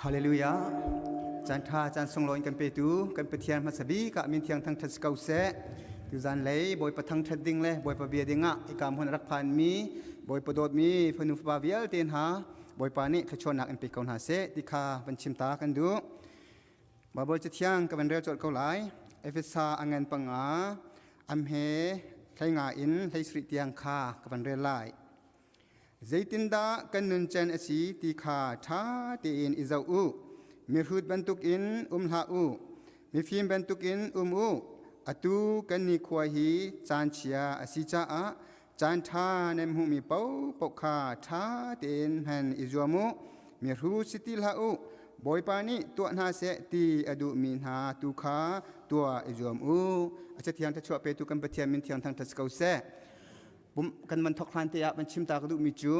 Hallelujah. Caan ṭha caan sunglawi in kan petu kan Pathian hmasa bik ah min thiang thangṭhat si ko seh. Tuzan lei Bawipa thangṭhat ding le Bawipa bia ding ah hika hmun a rak phanmi Bawipa dawtmi fanu fapa vialte hna Bawipa nih thluachuahnak in pe ko hna seh ti kha van chim ta kan duh. Baibal cathiang ka van rel colh ko lai. Efesa a ngan panga am he hlei nga in hlei sarih tiang kha ka van rel lai. Zeitindah kan nuncen a si ti kha ṭha tein i zoh u. Mihrut bantukin um hlah u. Mifim bantukin um u. Atu kan nikhua hi caan chia a si caah caan ṭha nan hmuhmi paohpaoh kha ṭha tein hman i zuam u. Mihrut si ti hlah u. Bawipa nih tuah hna seh ti a duhmi hna tu kha tuah i zuam u. A cathiang thluachuah petu kan Pathian min thiang thangṭhat si ko seh. Kan man thok hlan te ah van chim ta ka duhmi cu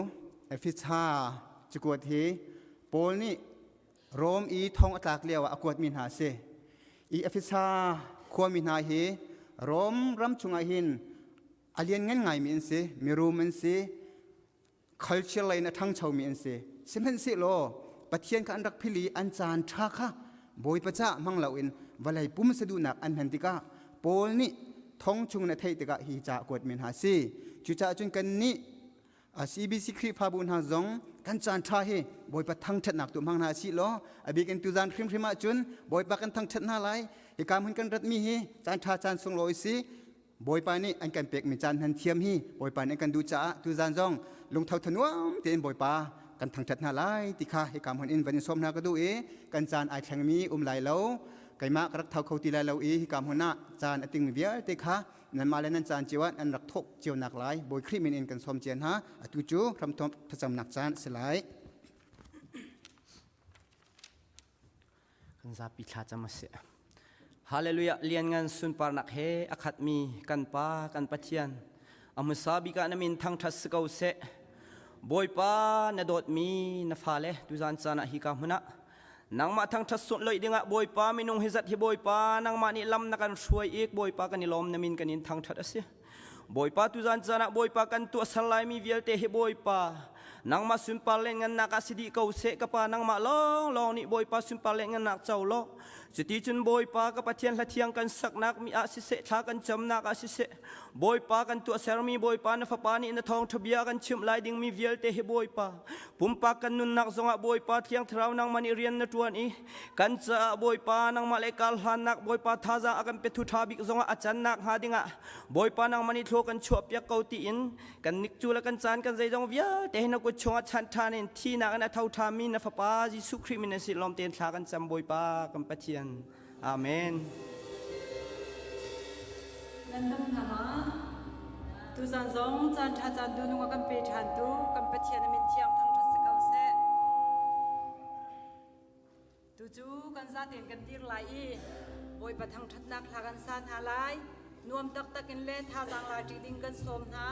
Efesa cakuat hi Paul nih Rom i thong a tlak lio ah a kuatmi hna a si. I Efesa khuami hna hi Rom ram chungah hin a lianngan ngaimi an si, mirum an si, culture lei in a ṭhangchomi an si. Sihmanhsehlaw Pathian kha an rak phil i an caan ṭha kha Bawipa caah hmang loin vawlei pum saduhnak an hman tikah Paul nih thong chung na theih tikah hi ca a kuatmi hna a si. Cucaah cun kannih CBC Khrihfabu hna zong kan caan ṭha hi Bawipa thangṭhatnak tu hmang hna sih law a bik in tuzan hrimhrim ahcun Bawipa kan thangṭhat hna lai. Hika hmun kan ratmi hi caan ṭha caan sunglawi si. Bawipa nih an kan pekmi caan hman thiam hi Bawipa nih an kan duh caah tuzan zong lungtho thanuam tein Bawipa kan thangṭhat hna lai ti kha hika hmun in van in sawm hna ka duh i kan caan ai thlengmi um lai lo keimah ka rak tho kho ti lai lo i hika hmun ah caan a tingmi vialte kha nanmah le nan caan cio ah nan rak thawk cio nak lai Bawi Khrih min in kan sawm cia hna atu cu hramthawk thlacamnak caan a si lai. Kan zapi thla cam a si. Hallelujah lianngan sunparnak he a khatmi kan Pa kan Pathian a hmasa bik ah na min thangṭhat si ko seh. Bawipa na dawtmi na fale tuzan caan ah hika hmun ah nangmah thangṭhat sunhlawih dingah Bawipa minung hi zat hi Bawipa nangmah nih lam na kan hruai ik Bawipa kan i lawm na min kan in thangṭhat a si. Bawipa tuzan caan ah Bawipa kan tuah sal laimi vialte hi Bawipa nangmah sunpar le ngannak ah si dih ko seh ka pa nangmah lawnglawng nih Bawipa sunpar le ngannak co law cuti cun Bawipa ka Pathian hla thiang kan saknak mi ah siseh thla kan camnak ah siseh Bawipa kan tuah sermi Bawipa na fapa nih na thawngṭha bia kan chimh lai dingmi vialte hi Bawipa pumpak kan nunnak zongah Bawipa thiang thlarau nangmah nih rian na ṭuan i Kan caah Bawipa nangmah le kar hlannak Bawipa thazaang a kan pethu ṭha bik zongah a cannak hnga dingah Bawipa nangmah nih thlua kan chuahpiak ko tiin kan nikcu le kan caan kan zeizong vialte hi na kut chungah chanh ṭhan in thinak in a tho ṭhami na Fapa Jesuh Khrih min in si lawm tein thla kan cam Bawipa kan Pathian. Amen. Nan dam hna ma? Tuzan zong caan ṭha caan du nung a kan pe ṭhan tu kan Pathian a min thiang thangṭhat si ko seh. Tucu kan zaten kan dir lai i Bawipa thangṭhatnak hla kan sa hna lai. Nuam taktak in le thazaang la ṭi ding kan sawm hna.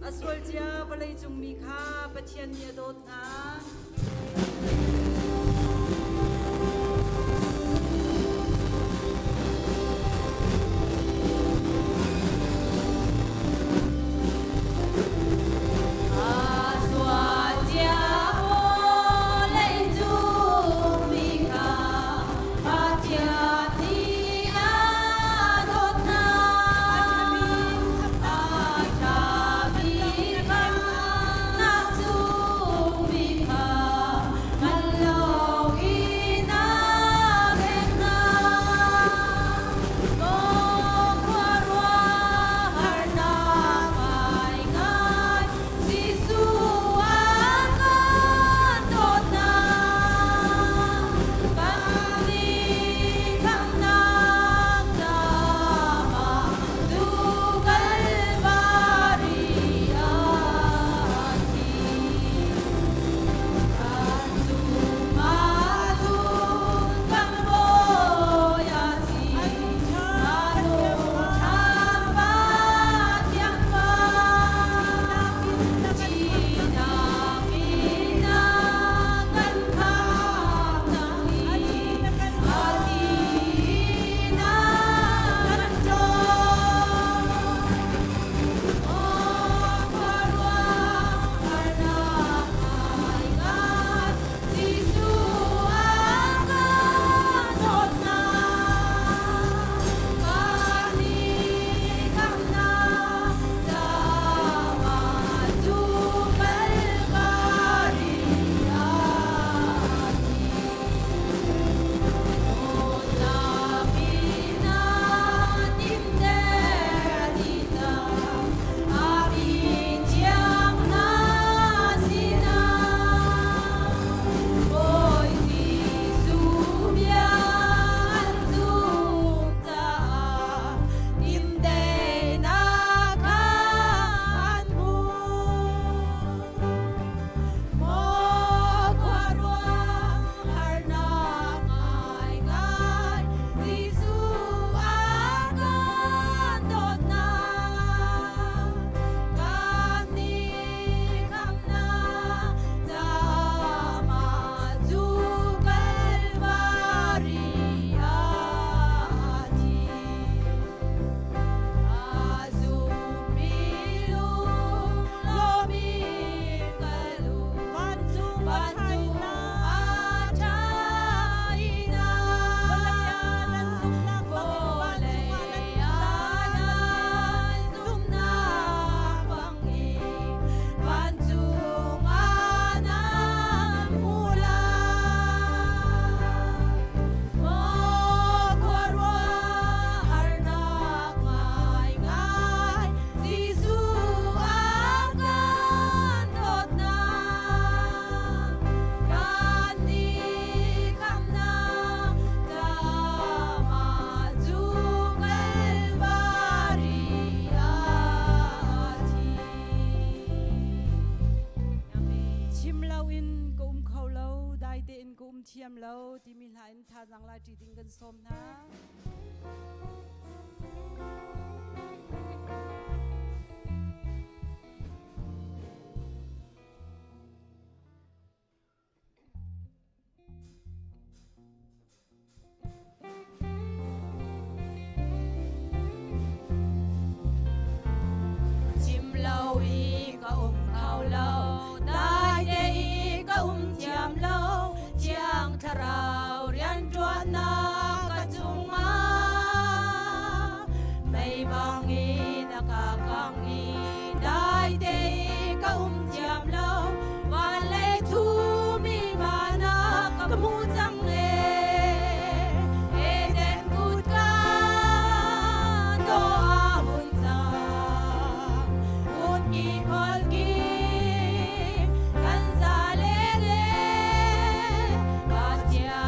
A sual cia vawleicung mi kha Pathian nih a dawt hna. um thiam lo timi hla in thazaang la ṭi ding kan sawm hna. Chim lo i ka um kho lo, dai te i ka um thiam lo, Thiang Thlarau rianṭuannak ka cungah mei bangin a ka kang i dai te i ka um thiam lo, van le thumi mana ka hmu cang e. Eden kutka dawh a hun cang, Kunki kholki kan za le le Pathian.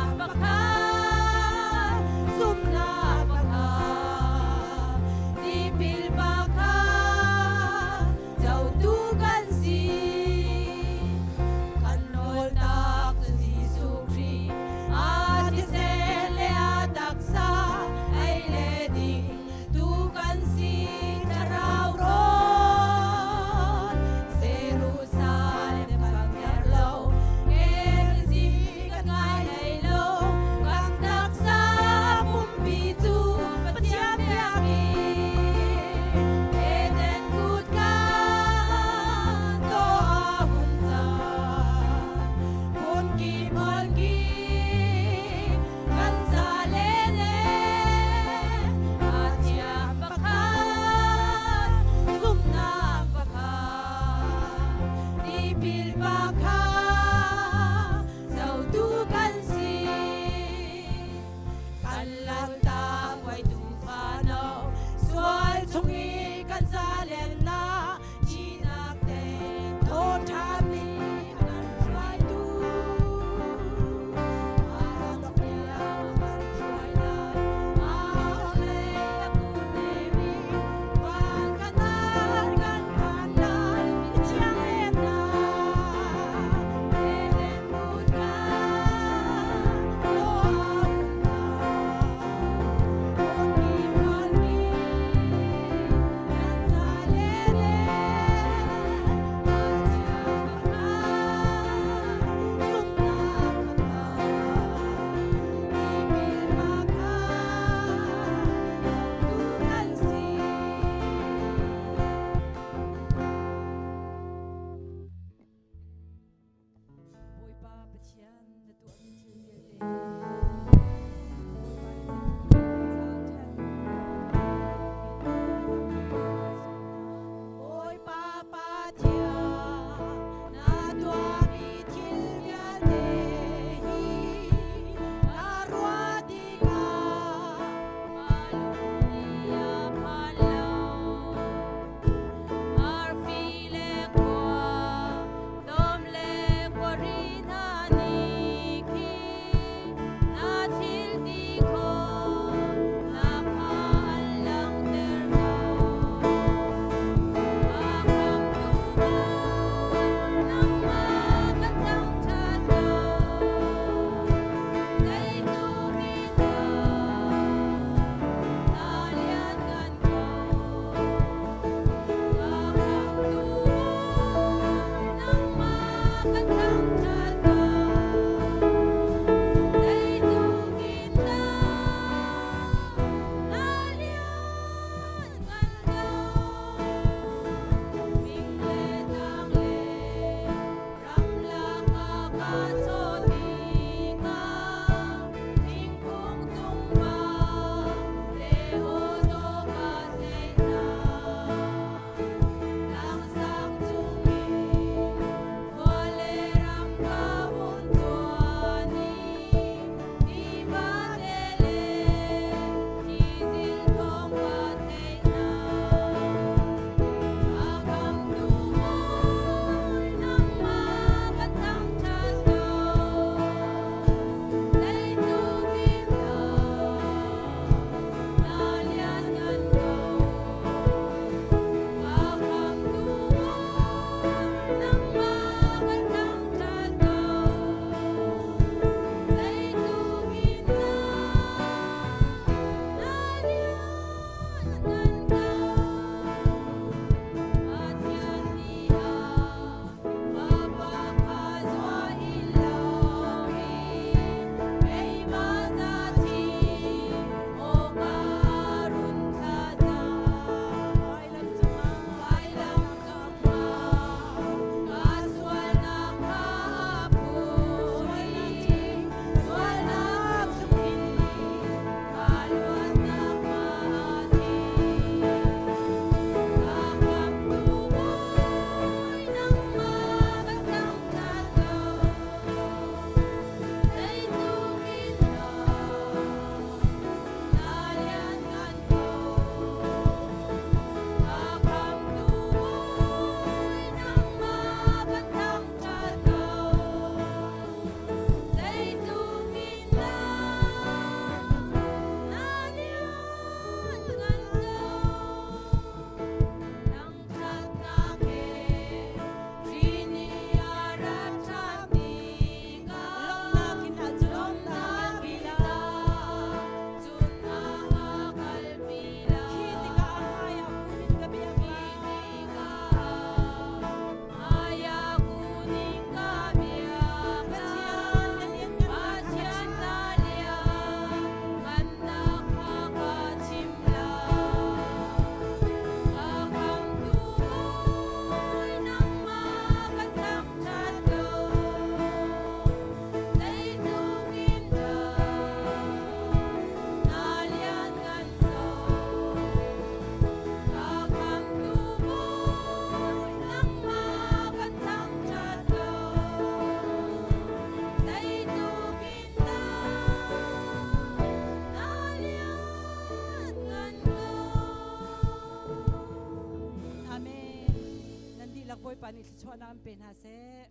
nih thluachuahnak an pe hna seh.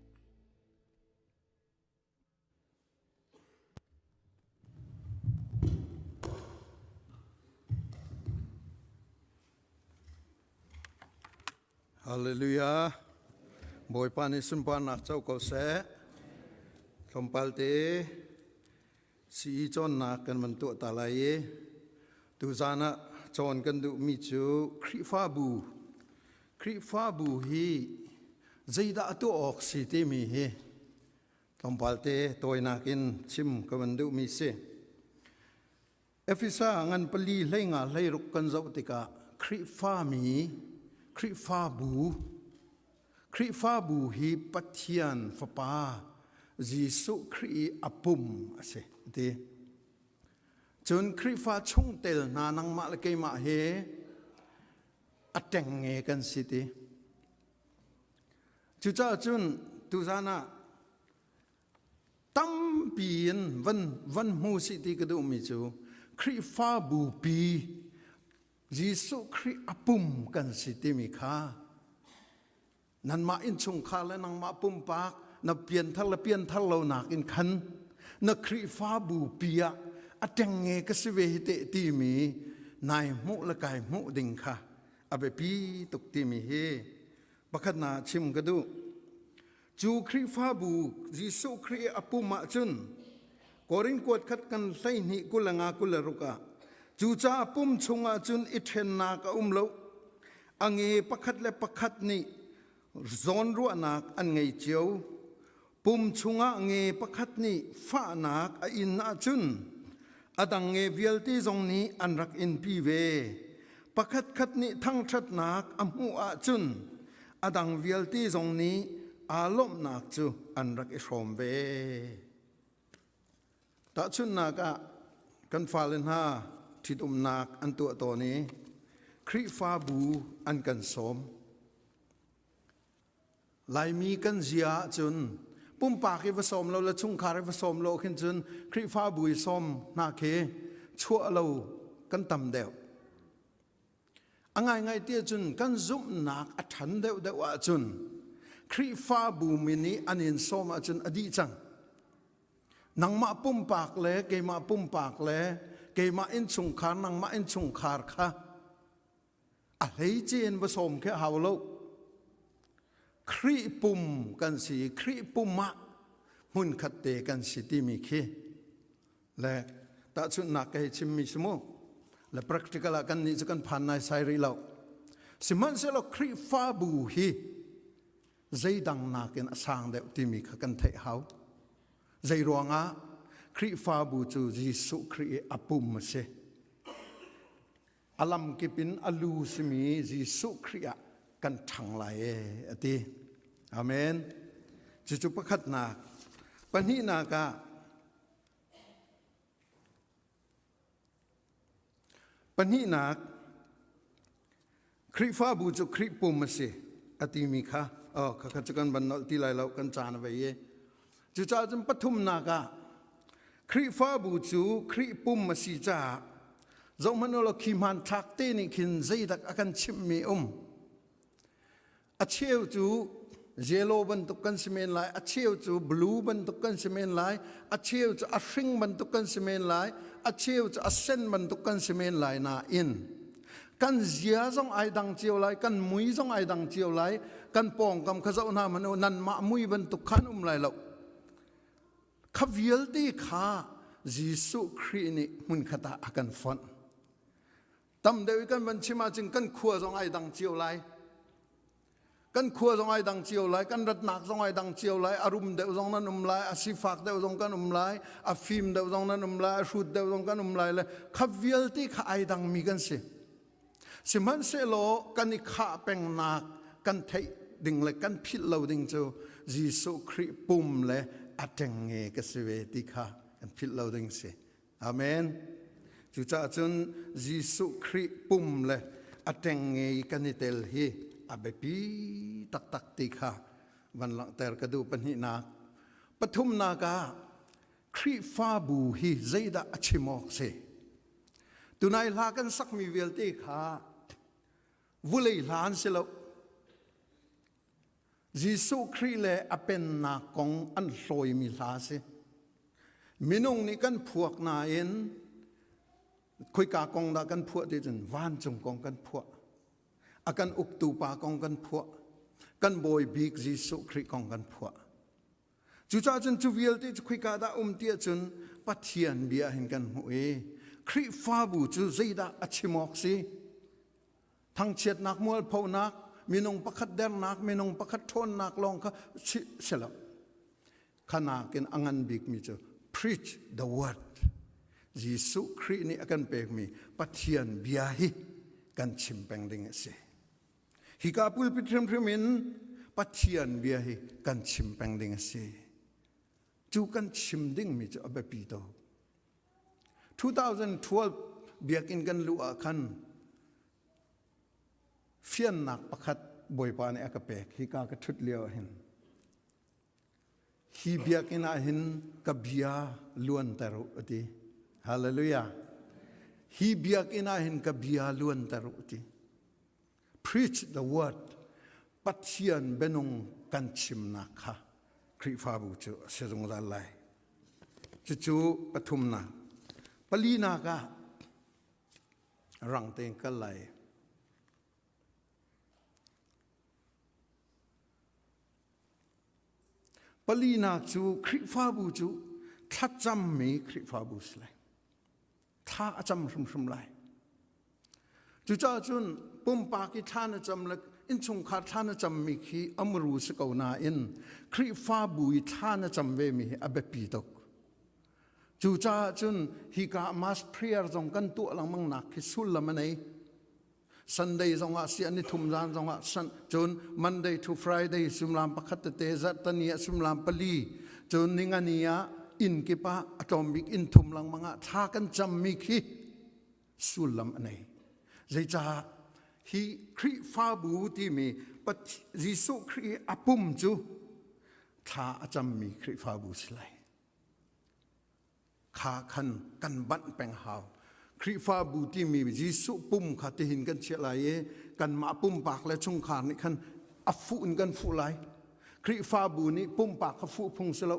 Hallelujah. Bawipa nih sunparnak co ko seh. Tlawmpal te CE cawnnak kan van tuah ta lai i tuzaan ah cawn kan duhmi cu Khrihfabu. Khrihfabu hi zeidah a tuah awk si timi hi tlawmpal te tawinak in chim ka van duhmi si. Efesa ngan pali hleinga hleiruk kan zoh tikah Khrihfami, Khrihfabu, Khrihfabu hi Pathian Fapa Jesuh Khrih i a pum a si ti. Cun Khrihfa chungtel hna nangmah le keimah he a ṭengnge kan si ti. Cucaah cun tuzan ah tampi in van van hmu sih ti ka duhmi cu Khrihfabu pi Jesuh Khrih a pum kan si timi kha nanmah innchungkhar le nangmah pumpak na pianthar le pianthar lo nak in khan na Khrihfabu pi ah a ṭengnge ka si ve hi teh timi nai hmuh le kai hmuh ding kha a biapi tuk timi hi pakhat na chim ka duh. Cu Khrihfabu Jesuh Khrih a pum ahcun Korin kuat khat kan 12 25 26 ah cucaah pum chungah cun i ṭhennak a um lo. A nge pakhat le pakhat nih zawnruahnak an ngei cio. Pum chungah nge pakhat nih fahnak a in ahcun a dang nge vialte zong nih an rak inpi ve. Pakhatkhat nih thangṭhatnak a hmuh ahcun a dang vialte zong nih aa lawmhnak cu an rak i hrawm ve. Tahchunhnak ah kan fale hna ṭhitumnak an tuah tawn i Khrihfabu an kan sawm. Laimi kan zia ahcun pumpak i va sawm lo le chungkhar i va sawm lo khin cun Khrihfabu i sawm hna khi chuah lo kan tam deuh. A ngaingai ti ahcun kan zumhnak a ṭhan deuhdeuh ahcun Khrihfabu mi nih an in sawm ahcun a dih cang. Nangmah pumpak le keimah pumpak le keimah innchungkhar nangmah innchungkhar kha a hleice in va sawm khi a hau lo. Khrih pum kan si Khrih pum ah hmunkhat te kan si timi khi Le tahchunhnak ka hei chimmi si mu. Le practical ah kan nih cu kan phan nai sai rih lo. Sihmanhsehlaw Khrihfabu hi zeidang nakin a sang deuh timi kha kan theih hau. Zei ruangah Khrihfabu cu Jesuh Khrih i a pum a si. A lamkip in a lu simi Jesuh Khrih ah kan ṭhang lai e a ti. Amen. Cucu pakhatnak. Pahnihnak ah Pahnihnak, Khrihfabu cu Khrih pum a si a timi kha oh khakha cu kan van nolh ti lai lo kan caan a vei i cucaah cun pathumnak ah Khrihfabu cu Khrih pum a si caah zohhmanh u law khi hmanthlak te nih khin zeidak a kan chimhmi um A cheu cu yellow bantuk kan si men lai, a cheu cu blue bantuk kan si men lai, a cheu cu a hring bantuk kan si men lai, a cheu cu a sen bantuk kan si men lai nain kan zia zong ai dang cio lai, kan mui zong ai dang cio lai, kan pawngkam kha zoh hna hmanh u, nanmah mui bantuk khan um lai lo. Kha vialte kha Jesuh Khrih nih hmunkhat ah a kan fonh. Tam deuh i kan van chim ahcun kan khua zong ai dang cio lai. Kan khua zong ai dang cio lai, kan ratnak zong ai dang cio lai, a rum deuh zong nan um lai, a sifak deuh zong kan um lai, a fim deuh zong nan um lai, a hrut deuh zong kan um lai le kha vialte kha ai dangmi kan si. Sihmanhsehlaw kan i khah pengnak kan theih ding le kan philh lo ding cu Jesuh Khrih pum le a ṭengnge ka si ve ti kha kan philh lo ding si. Amen. Cucaah cun Jesuh Khrih pum le a ṭengnge i kan i tel hi a biapi taktak ti kha van langhter ka duh pahnihnak. Pathumnak ah Khrihfabu hi zeidah a chim awk si? Tunai hla kan sakmi vialte kha vulei hla an si lo. Jesuh Khrih le a pennak kong an hlawimi hla a si. Minung nih kan phuak nain khoika kong dah kan phuah ti cun vancung kong kan phuah. A kan uktu pa kong kan phuah. Kan bawi bik Jesuh Khrih kong kan phuah. Cucaah cun cu vialte cu khoika dah um ti ahcun Pathian bia hin kan hmuh i Khrihfabu cu zeidah a chim awk si? Thangchiatnak mualphonak, minung pakhat dernak, minung pakhat ṭhawnnak lawng kha si lo. Khanakin a ngan bikmi cu preach the word. Jesuh Khrih nih a kan pekmi Pathian bia hi kan chim peng ding a si. Hika pulpit hrimhrim in Pathian bia hi kan chim peng ding a si. Cu kan chim dingmi cu a biapi tuk. 2012 biakinn kan luh ah khan fiannak pakhat Bawipa nih a ka pek. Hika ka ṭhut lio ah hin. Hi biakinn ah hin ka bia luanter u a ti. Hallelujah. Hi biakinn ah hin ka bia luanter u a ti. Preach the word. Pathian bianung kan chimnak kha Khrihfabu cu a si zungzal lai. Cucu pathumnak. Palinak ah rang tein kal lai. Palinak cu Khrihfabu cu thlacammi Khrihfabu si lai. Thla a cam hrimhrim lai. Cucaah cun pumpak i thla na cam le innchungkhar thla na cammi khi amru si ko nain Khrihfabu i thla na cam vemi hi a biapi tuk. Cucaah cun hika mass prayer zong kan tuah lengmang nak khi sullam a nei. Sunday zongah si an i thum zan zongah san cun Monday to Friday suimilam pakhat tete zarhtani ah suimilam pali cun ningani ah inn kip ah a tlawm bik inn thum lengmang ah thla kan cammi khi sullam a nei. Zeicah hi Khrihfabu timi Jesuh Khrih a pum cu thla a cammi Khrihfabu si lai. Kha khan kan banh peng hau. Khrihfabu timi Jesuh pum kha tihin kan chiah lai i kanmah pumpak le chungkhar nih khan a fuh in kan fuh lai. Khrihfabu nih pumpak kha fuh phung si lo.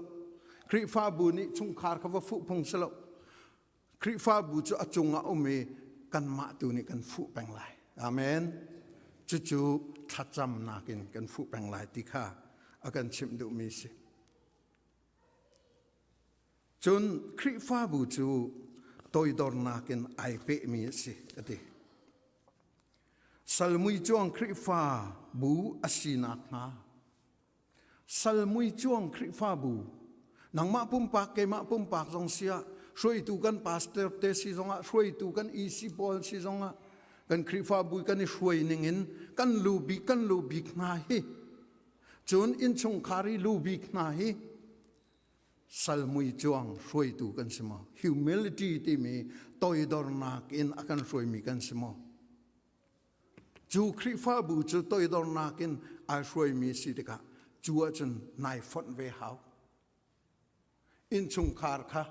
Khrihfabu nih chungkhar kha va fuh phung si lo. Khrihfabu cu a cungah um i kanmah tu nih kan fuh peng lai. Amen. Cucu thlacamnak in kan fuh peng lai ti kha a kan chimh duhmi si. Cun Khrihfabu cu toidornak in ai pehmi a si, a ti. Salmui cuang Khrihfabu a si nakhnga Salmui cuang Khrihfabu nangmah pumpak keimah pumpak zong siah hruaitu kan pastor te si zongah hruaitu kan EC pawl si zongah kan Khrihfabu kan i hruai ning in kan lu bik kan lu bik hna hi cun innchungkhar i lu bik hna hi salmui cuang hruaitu kan si maw? Humility timi toidornak in a kan hruaimi kan si maw? Cu Khrihfabu cu toidornak in ai hruaimi si tikah cu ahcun nai fonh ve hau. Innchungkhar kha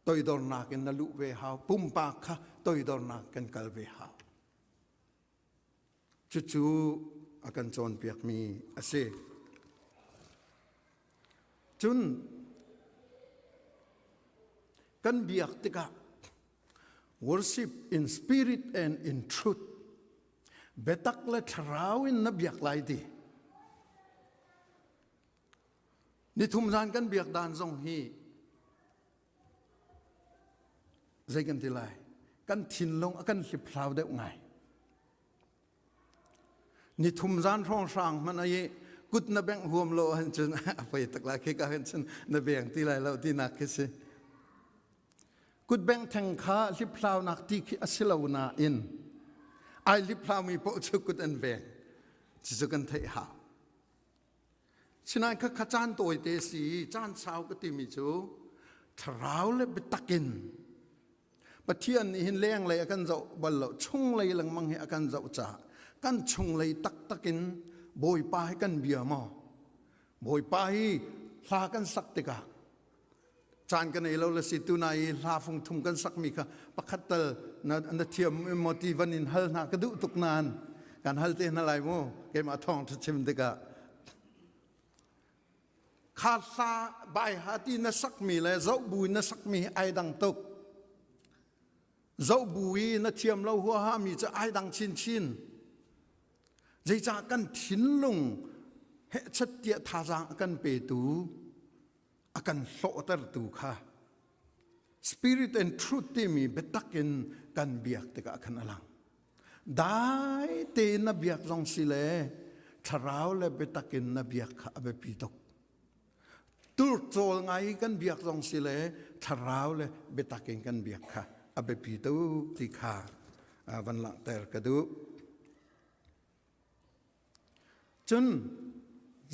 toidornak in na luh ve hau. Pumpak kha toidornak kan kal ve hau. Cucu a kan cawnpiakmi a si. Cun kan biak tikah worship in spirit and in truth biatak le thlarau in na biak lai ti. Nithum zan kan biak dan zong hi Zei kan ti lai? Kan thinlung a kan hliphlau deuh ngai. Nithum zan hrawnghrang hmanh ai kut na bengh huam lo ahcun cun a poi tak lai khi ka hin cun na beng ti lai lo tinak khi si. Kut bengh theng kha hliphlaunak ti khi a si lo nain ai hliphlaumi paoh cu kut an veng. Cucu kan theih hau. Sinain khakha caan tawite si caan sau ka timi cu thlarau le biatak in Pathian nih hin lenglei a kan zoh bal lo chunglei lengmang hi a kan zoh caah kan chunglei taktak in Bawipa hi kan bia maw Bawipa hi hla kan sak tikah caan ka nei lo le si tu na i hla fung thum kan sakmi kha pakhat tal na, na thiam maw ti van in hal hna ka duh tuk nain kan hal te hna lai mu keimah thawng chim tikah. Kha hla bai ha ti na sakmi le zoh bu in na sakmi hi ai dang tuk. Zoh bu i na thiam lo huaha mi cu ai dang chinchin. Zeicah kan thinlung hehchat tiah thazaang a kan petu a kan hlawhtertu kha spirit and truth timi biatak in kan biak tikah khan a lang. Dai tein na biak zong si le thlarau le biatak in na biak kha a biapi tuk. Turcawl ngai i kan biak zong si le thlarau le biatak in kan biak kha a biapi tuk ti kha van langhter ka duh. Cun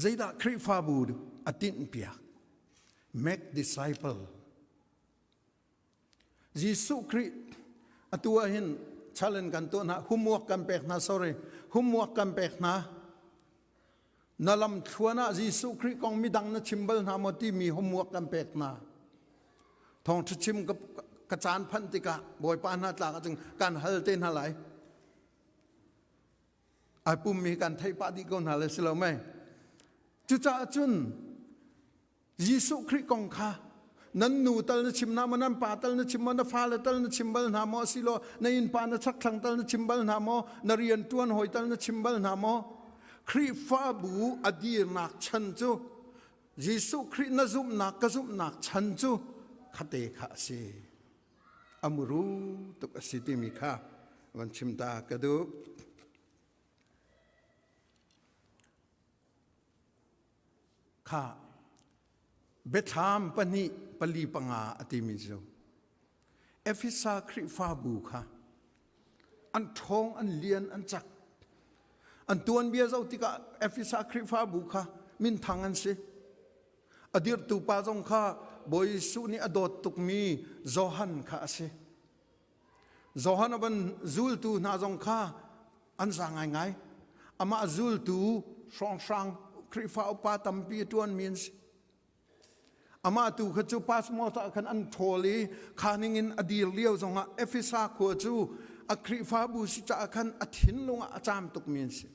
zeidah Khrihfabu a tinhpiak? Make disciple. Jesuh Khrih atu ah hin challenge kan tuah hna, homework kan pek hna, sorry, homework kan pek hna. Na lam thluan ah Jesuh Khrih kong midang na chim bal hna maw timi homework kan pek hna. Thawngṭha chim ka, ka caan phanh tikah Bawipa hna tlak ahcun kan hal te hna lai. Ai pummi kan theih pah dih ko hna le si lo mei. Cucaah cun Jesuh Khrih kong kha nan nu tal na chim hna maw nan pa tal na chim maw na fale tal na chim bal hna maw asilo na innpa na chakthlang tal na chim bal hna maw na rian ṭuan hawi tal na chim bal hna maw Khrihfabu a dirnak chan cu Jesuh Khrih na zumhnak ka zumhnak chan cu khate kha a si. A muru tuk a si timi kha van chim ta ka duh. Kha biathlam pahnih pali panga a timi cu Efesa Khrihfabu kha an ṭhawng an lian an cak an tuanbia zoh tikah Efesa Khrihfabu kha minthang an si. A dirhtu pa zong kha Bawi Jesuh nih a dawt tukmi Johan kha a si. Johan a van zultu hna zong kha an za ngaingai. Amah zultu hrawnghrang Khrihfa upa tampi a ṭuanmi an si. Amah tu kha cu Pasmos ah khan an ṭhawl i kha ningin a dir lio zongah Efesa khua cu a Khrihfabu si caah khan a thinlung ah a caam tukmi an si.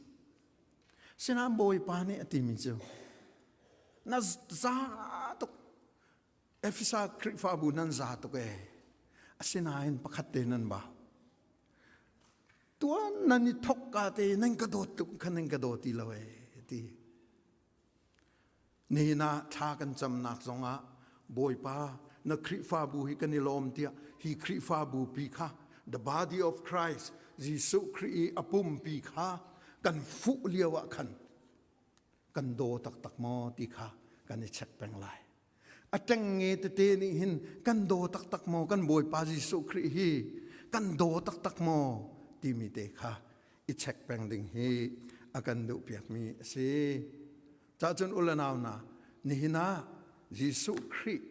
Sinain Bawipa nih a timi cu na za tuk Efesa Khrihfabu nan za tuk ee. Asinain pakhat te nan bau. Tuan nan i thok ka te nan ka dawt tuk khan nan ka daw ti lo ee ti. Nihin ah thla kan camnak zongah Bawipa na Khrihfabu hi kan i lawm tiah hi Khrihfabu pi kha the body of Christ Jesuh Khrih i a pumpi kha kan fuh lio ah khan kan daw taktak maw ti kha kan i check peng lai. A ṭengnge tete nih hin kan daw taktak maw kan Bawipa Jesuh Khrih hi kan daw taktak maw timi te kha i check peng ding hi a kan duhpiakmi a si. Cahcun u le nau hna, nihin ah Jesuh Khrih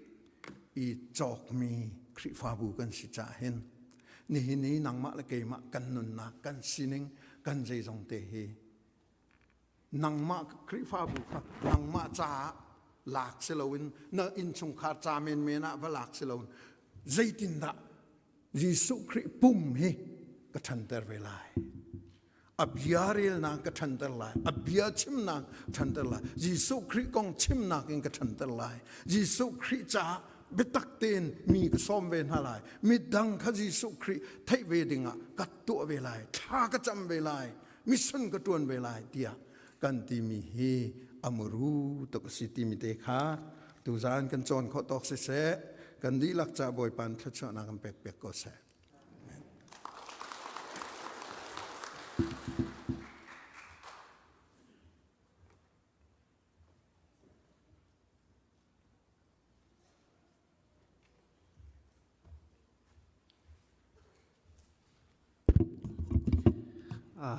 i cawkmi Khrihfabu kan si caah hin nihin i nangmah le keimah kan nunnak, kan sining, kan zeizong te hi nangmah Khrihfabu kha nangmah caah lak si loin na innchungkhar ca menmen ah va lak si loin zeitindah Jesuh Khrih pum hi ka ṭhanter ve lai. A bia relnak ka ṭhanter lai. A bia chimnak ṭhanter lai. Jesuh Khrih kong chimnak in ka ṭhanter lai. Jesuh Khrih caah biatak tein mi ka sawm ve hna lai. Midang kha Jesuh Khrih theih ve dingah ka tuah ve lai. Thla ka cam ve lai. Mission ka ṭuan ve lai tiah kan timi hi a muru tuk a si timi te kha tuzaan kan cawn khawh tawk siseh kan dihlak ca Bawipa thluachuahnak kan pek piak ko seh.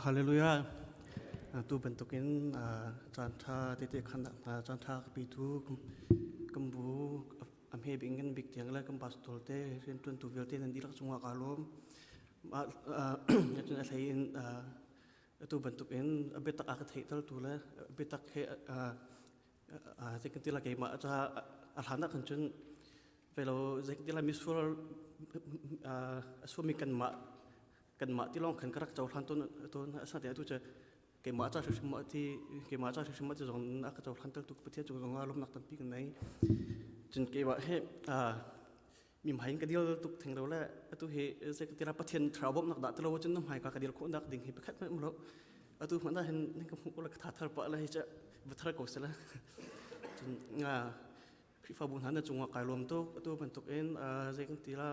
Hallelujah. Tu bantukin caan ṭha tete khannak hna caan ṭha ka pitu kan bu a hme bik ngan bik tiang le kan pastor te rianṭuantu vialte nan dihlak cungah kaa lawm. Cun a hlei in atu bantukin a biatak a ka theihtertu le biatak he zeikan tila keimah ca a hlan ah khan cun velo zeikan tila misual a suami kanmah kanmah ti lawng khan ka rak cohlan tawn tawn asinain atu cu. Keimah ca hrimhrim ah ti keimah ca hrimhrim ah ti zong a ka cohlan tel tu Pathian cung zong ah lawmnak tampi kan nei. Cun keimah hi mi hmai in ka dil tuk theng lo le atu hi zei ka tira Pathian thlarau bawmhnak dah tilo cun na hmai ka ka dil khawh nak ding hi pakhat hmanh um lo. Atu hmanh ah hin ka hmuh ko le ka tha thar pah le hi ca va thar ko sela. Cun Khrihfabu hna na cungah kai lawm tuk. Atu bantuk in zei kan ti la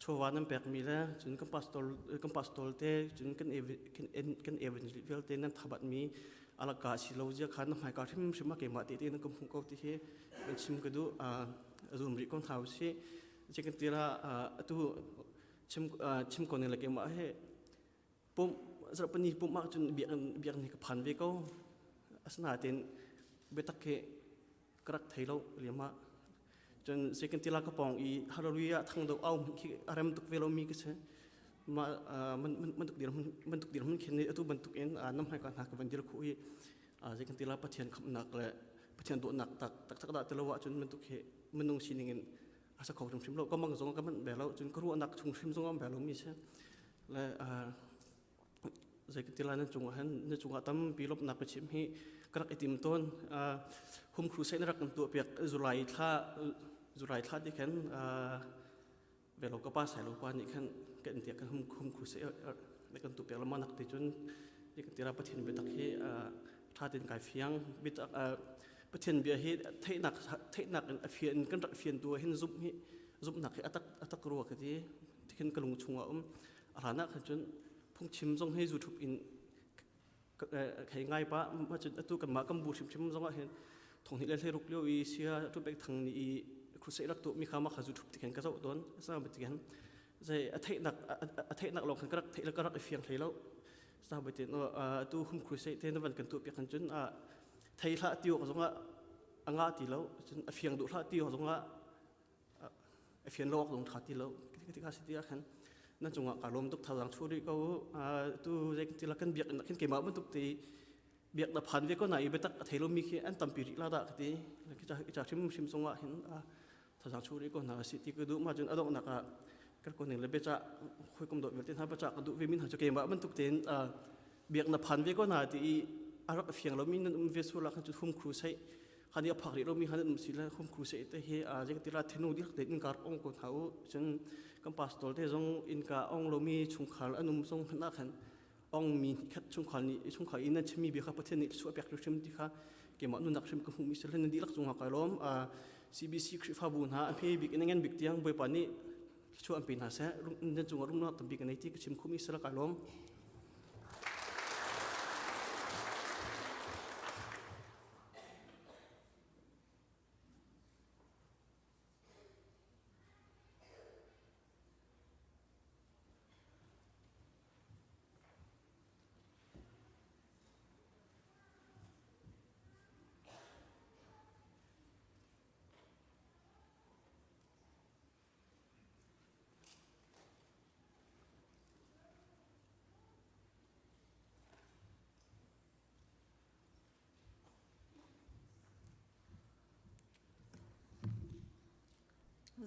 chawva nan pekmi le cun kan pastor kan pastor te cun kan kan kan evangelist vialte nan thabatmi alaka si lo zia khan na hmaika hrimhrim a keimah te te nan ka hmuh ko ti hi kan chim ka duh zum rih ko hna usih zei kan ti la atu chim chim ko ning le keimah he pum zarhpini pum ah cun biakinn biakinn hi ka phan ve ko asinain biatak hi ka rak thei lo liam ah cun second tila ka pong i hallelujah thang do au khi a rem tuk ve lo mi ka si ma man tuk dir man tuk dir mun khin ni atu bantuk in nam hai ka hna ka van dir khu hi second tila pathian khamnak le pathian dawtnak tak tak tak dah telo ah cun man tuk hi minung sining in a sa kho hrim hrim lo ka mang zong ka man be lo cun ka ruahnak chung hrim zong am be lo mi si le zei ti lai nan cungah hin na cungah tampi lawmhnak ka chim hi ka rak i tim tawn hum crusade na rak kan tuah piak July thla July thla ti khan velo ka pa sai lo pa nih khan kan tiah kan hum hum crusade na kan tuah piak lama nak ti cun ti kan tira Pathian biatak hi tha tin kai fiang biatak Pathian bia hi theihnak theihnak in a fian kan rak fian tu hin zumh hi zumhnak hi atak atak rua ka ti tikhin ka lung chungah um a hlan ah khan cun phungchim zong hi YouTube in khei ngai pa ma cun atu kan mah kan bu hrimhrim zong ah hin thong hnih le hlei ruk lio i sia tu bek thang ni i crusade rak tu mi kha ma kha YouTube ti khan ka zoh ton sa ba ti khan zai a theihnak a theihnak lawng khan ka rak theih le ka rak i fiang hlei lo sa ba ti no atu hum crusade te na van kan tu piak khan cun a thei hlah ti awk zong ah a nga ti lo cun a fiang duh hlah ti awk zong ah a fian lo awk zong ṭha ti lo tikha si ti ah khan nan cungah ka lawm tuk thazaang chuah rih ko tu zei ti la kan biakinn khin keimah bantuk ti biak na phan ve ko na i biatak a thei lomi khi an tampi rih la dah ka ti ki cha hrim hrim cungah hin thazaang chuah rih ko hna si ti ka duh ma cun a donghnak ah kan ko ning le biaca khoi kom dawt vialte hna biaca ka duh ve min hna cu keimah bantuk tein biak na phan ve ko na ti i a rak fiang lomi nan um ve sual ah khan cu hum khu sei hani a phak rih lomi han um si le hum khu se te hi a jeng tila thenu dik te in kar ong ko tha u cun kan pastor te zong in ka ong lomi chungkhar an um zong hna khan ong mi khat chungkhar ni chungkhar in nan chimi bia kha pathian nih suah pek hrim ti kha keimah nunak hrim ka hmu mi sel nan dihlak cung ha kai lom CBC Khrihfabu hna a hme bik in ngan bik tiang Bawipa nih thluachuah an pe hna seh nan cungah rumnak tampi ka nei ti ka chim khumi sel kai lom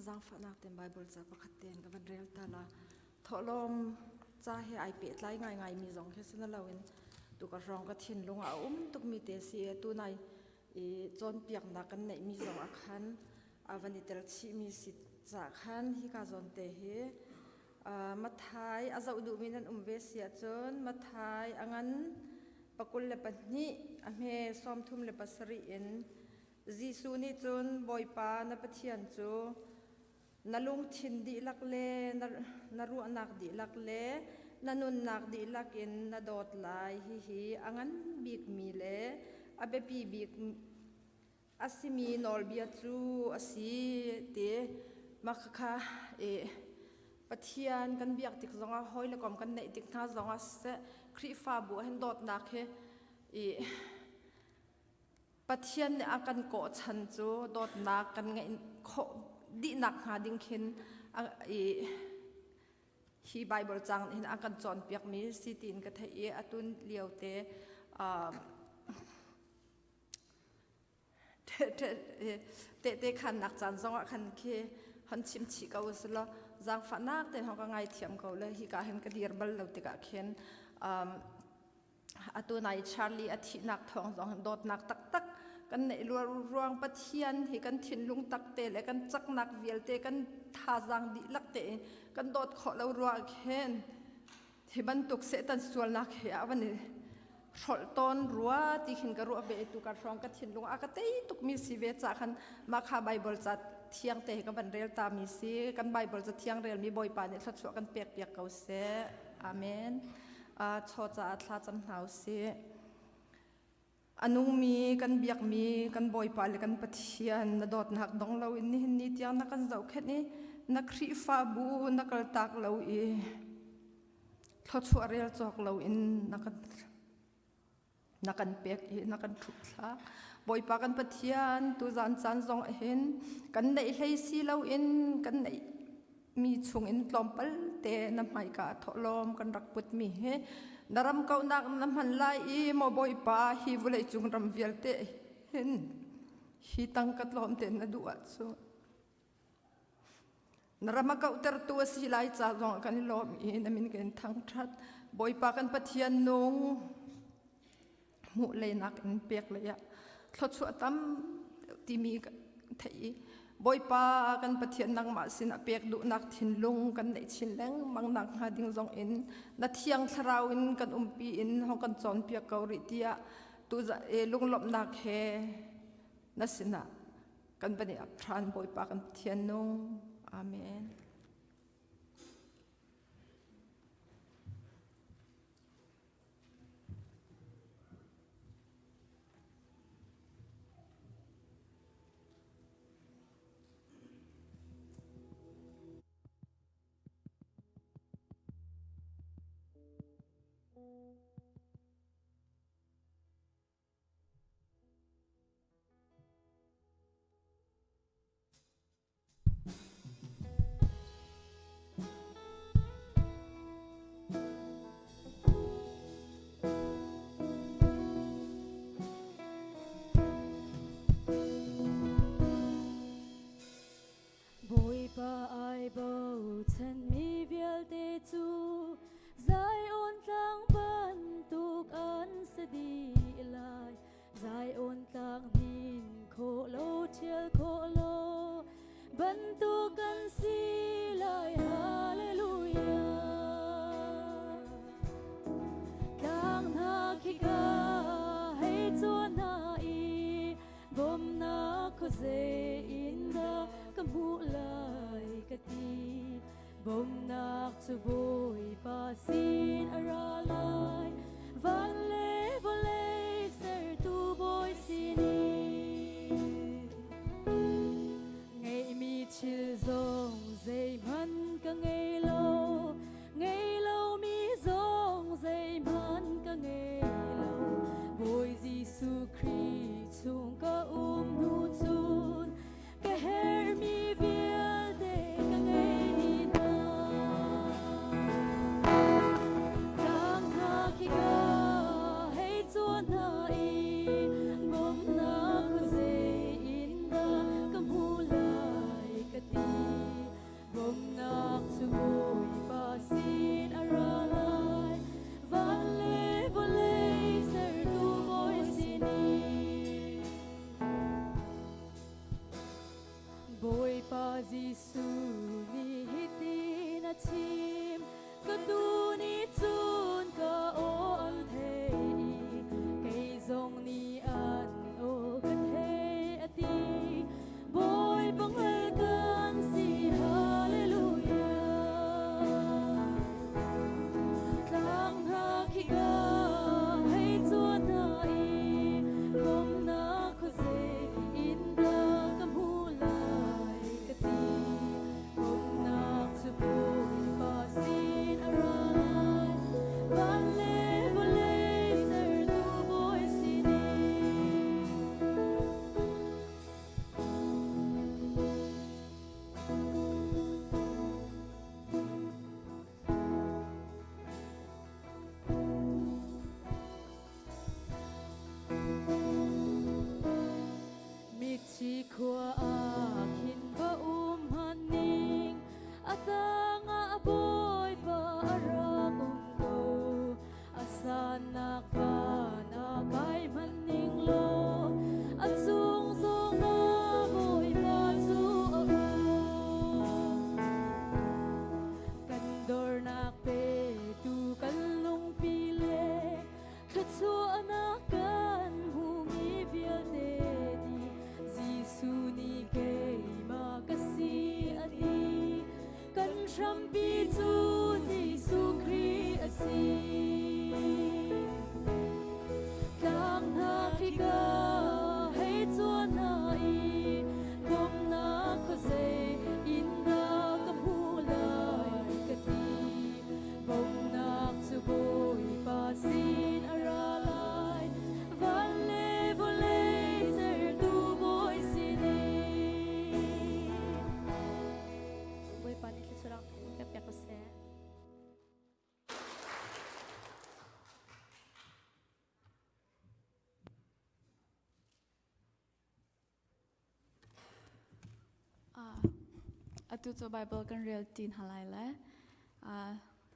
Zaangfahnak ten Bible ca pakhat tein ka van rel ta la. Thawhlawm ca he ai pehtlai ngaingai mi zong khi si na loin tukar hrawng ka thinlung ah a um tukmi te si i tu nai i cawnpiaknak kan neihmi zong ah khan a van i tel chihmi si ca khan hika zawn te hi Mathai a zoh duhmi nan um ve si ahcun Mathai a ngan pakul le pahnih a hme 37 in Jesuh nih cun Bawipa na Pathian cu na lungthin dihlak le na ruahnak dihlak le na nunnak dihlak in na dawt lai hihi a ngan bikmi le a biapi bik a simi nawlbia cu a si ti mah khakha i Pathian kan biak tik zongah hawi le kom kan neih tik hna zongah siseh Khrihfabu ah hin dawtnak hi i Pathian nih a kan kawh chan cu dawtnak kan ngeih khawh dihnak hnga ding khin i hi Bible cang nih hin a kan cawnpiakmi si tiin ka theih i atun lio te Tehte khannak caan zongah khan khi hon chim chih ko usulaw zaangfahnak tein hong ka ngaithiam ko le hika hin ka dir bal lo tikah khin um, Atu nai Charlie a thihnak thawng zong dawtnak taktak kan neih ruang Pathian hi kan thinlung tak te le kan caknak vialte kan thazaang dihlak tein kan dawt khawh lo ruang khin hi bantuk Satan sualnak he a van i hrolh tawn rua ti khin ka ruah ve tu ka hrawng ka thinlung a ka tei tuk mi si ve ca khan mah kha Bible ca thiang te ka van rel ta mi si. Kan Bible ca thiang rel mi Bawipa nih thluachuah kan pek piak ko seh. Amen. Chaw caah thla cam hna usih. A nungmi kan biakmi kan Bawipa le kan Pathian, na dawtnak dong loin nihin ni tiang na kan zohkhenh i na Khrihfabu na kaltak lo i thluachuah rel cawk loin na kan pek i na kan ṭhutthlak. Bawipa kan Pathian, tuzan caan zong hin kan neih hlei si loin kan neih mi chungin tlawmpal te na hmaika thawhlawm kan rak putmi hi na ram kauhnak na hman lai i, maw Bawipa, hi vawleicung ram vialte hin hi tangka tlawm te na duh ahcun na ram a kauhtertu a si lai ca zong kan i lawm i na min kan thangṭhat. Bawipa kan Pathian nung, hmuh leinak in pek lei ah thluachuah tam timi kan theih i, Bawipa kan Pathian, nangmah sin a pek duhnak thinlung kan neih chin lengmang nak hnga ding zong in na Thiang Thlarau in kan umpi in hong kan cawnpiak ko rih tiah tu lunglawmhnak he na sinah kan van i ap ṭhan, Bawipa kan Pathian nung. Amen. Bawipa ai bochanmi vialte cu Zion tlang bantuk an si dih lai. Zion tlang hnin khawh lo, ṭhial khawh lo bantuk kan si lai. Hallelujah. Tlang hna khika hei cuan hna i bawmnak khuazei in dah ka hmuh lai ka ti. Bawmnak cu Bawipa sin a ra lai, van le vawlei sertu Bawi sinin. Ngeihmi thil zong zeihmanh ka ngei lo, ngei lomi zong zeihmanh ka ngei lo. Bawi Jesuh Khrih chung ka um hnu cun ka herhmi vialte ka ngei dih hna. Tlang hna khi ka hei cuan hna i bawmhnak khuazei in dah ka hmuh lai ka ti. Bawmhnak cu Atu cu Bible kan rel ṭi hna lai le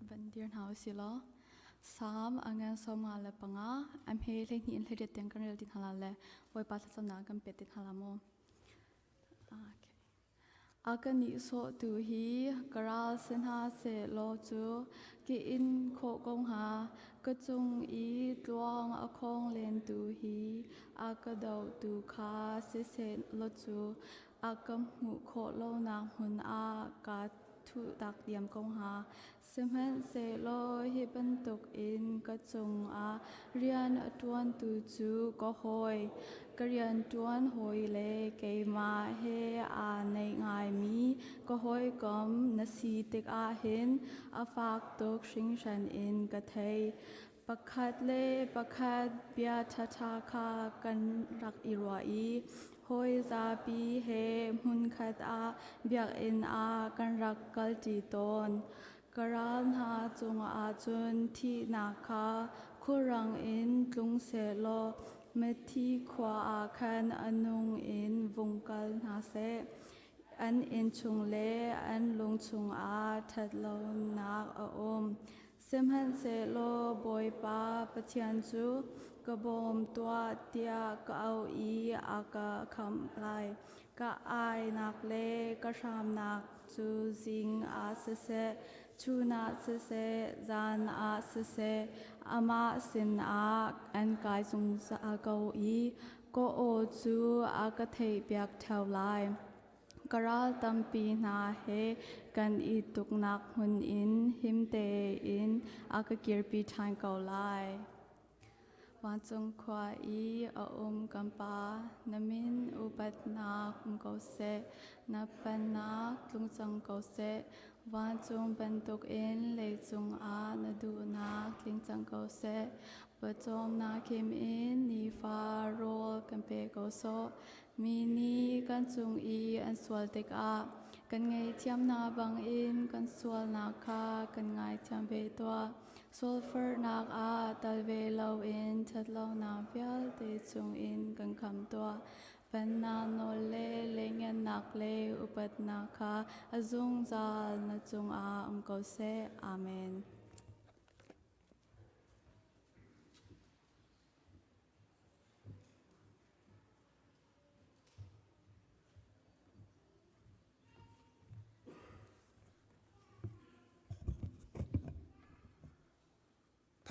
van dir hna usih law Salm a ngan 55 a hme 12 in 18 tiang kan rel ti hna lai le Bawipa thlacamnak kan pet ti hna la mu. Okay. A ka nihsawhtu hi ka ral si hna sehlaw cu ka in khawh ko hnga. Ka cung i tluang a khawng lentu hi a ka dohtu kha siseh law cu a ka hmuh khawh lonak hmun ah kaa thuhtak diam ko hnga. Sihmanhsehlaw hi bantukin ka cungah rian a ṭuantu cu ka hawi, ka rianṭuan hawi le keimah he aa naih ngaimi ka hawikom na si tikah hin a fak tuk hringhran in ka thei. Pakhat le pakhat bia ṭhaṭha kha kan rak i ruah i hawi zapi he hmunkhat ah biakinn ah kan rak kalṭi tawn. Ka ral hna cungah cun thihnak kha khulrang in tlung sehlaw mithi khua ah khan a nung in vung kal hna seh. An inn chung le an lung chungah ṭhatlonak a um. Sihmanhsehlaw Bawipa Pathian cu ka bawm tuah tiah ka auh i a ka khamh lai. Ka ainak le ka hramnak cu zing ah siseh, chun ah siseh, zan ah siseh, amah sinah an kai zungzal ko i ka aw cu a ka theihpiak ṭheo lai. Ka ral tampi hna he kan i tuknak hmun in him tein a ka kirpi ṭhan ko lai. Vancung khua i a um kan Pa, na min upatnak um ko seh, na pennak tlung cang ko seh. Vancung bantukin leicung ah na duhnak tling cang ko seh. Pawcawmnak khim in nifa rawl kan pe ko sawh. Mi nih kan cung i an sual tikah kan ngaihthiam hna bangin kan sualnak kha kan ngaithiam ve tuah. Sualforhnak ah tal ve loin ṭhatlonak vialte chungin kan khamh tuah. Pennak nawl le lengennak le upatnak kha a zungzal na cungah um ko seh. Amen.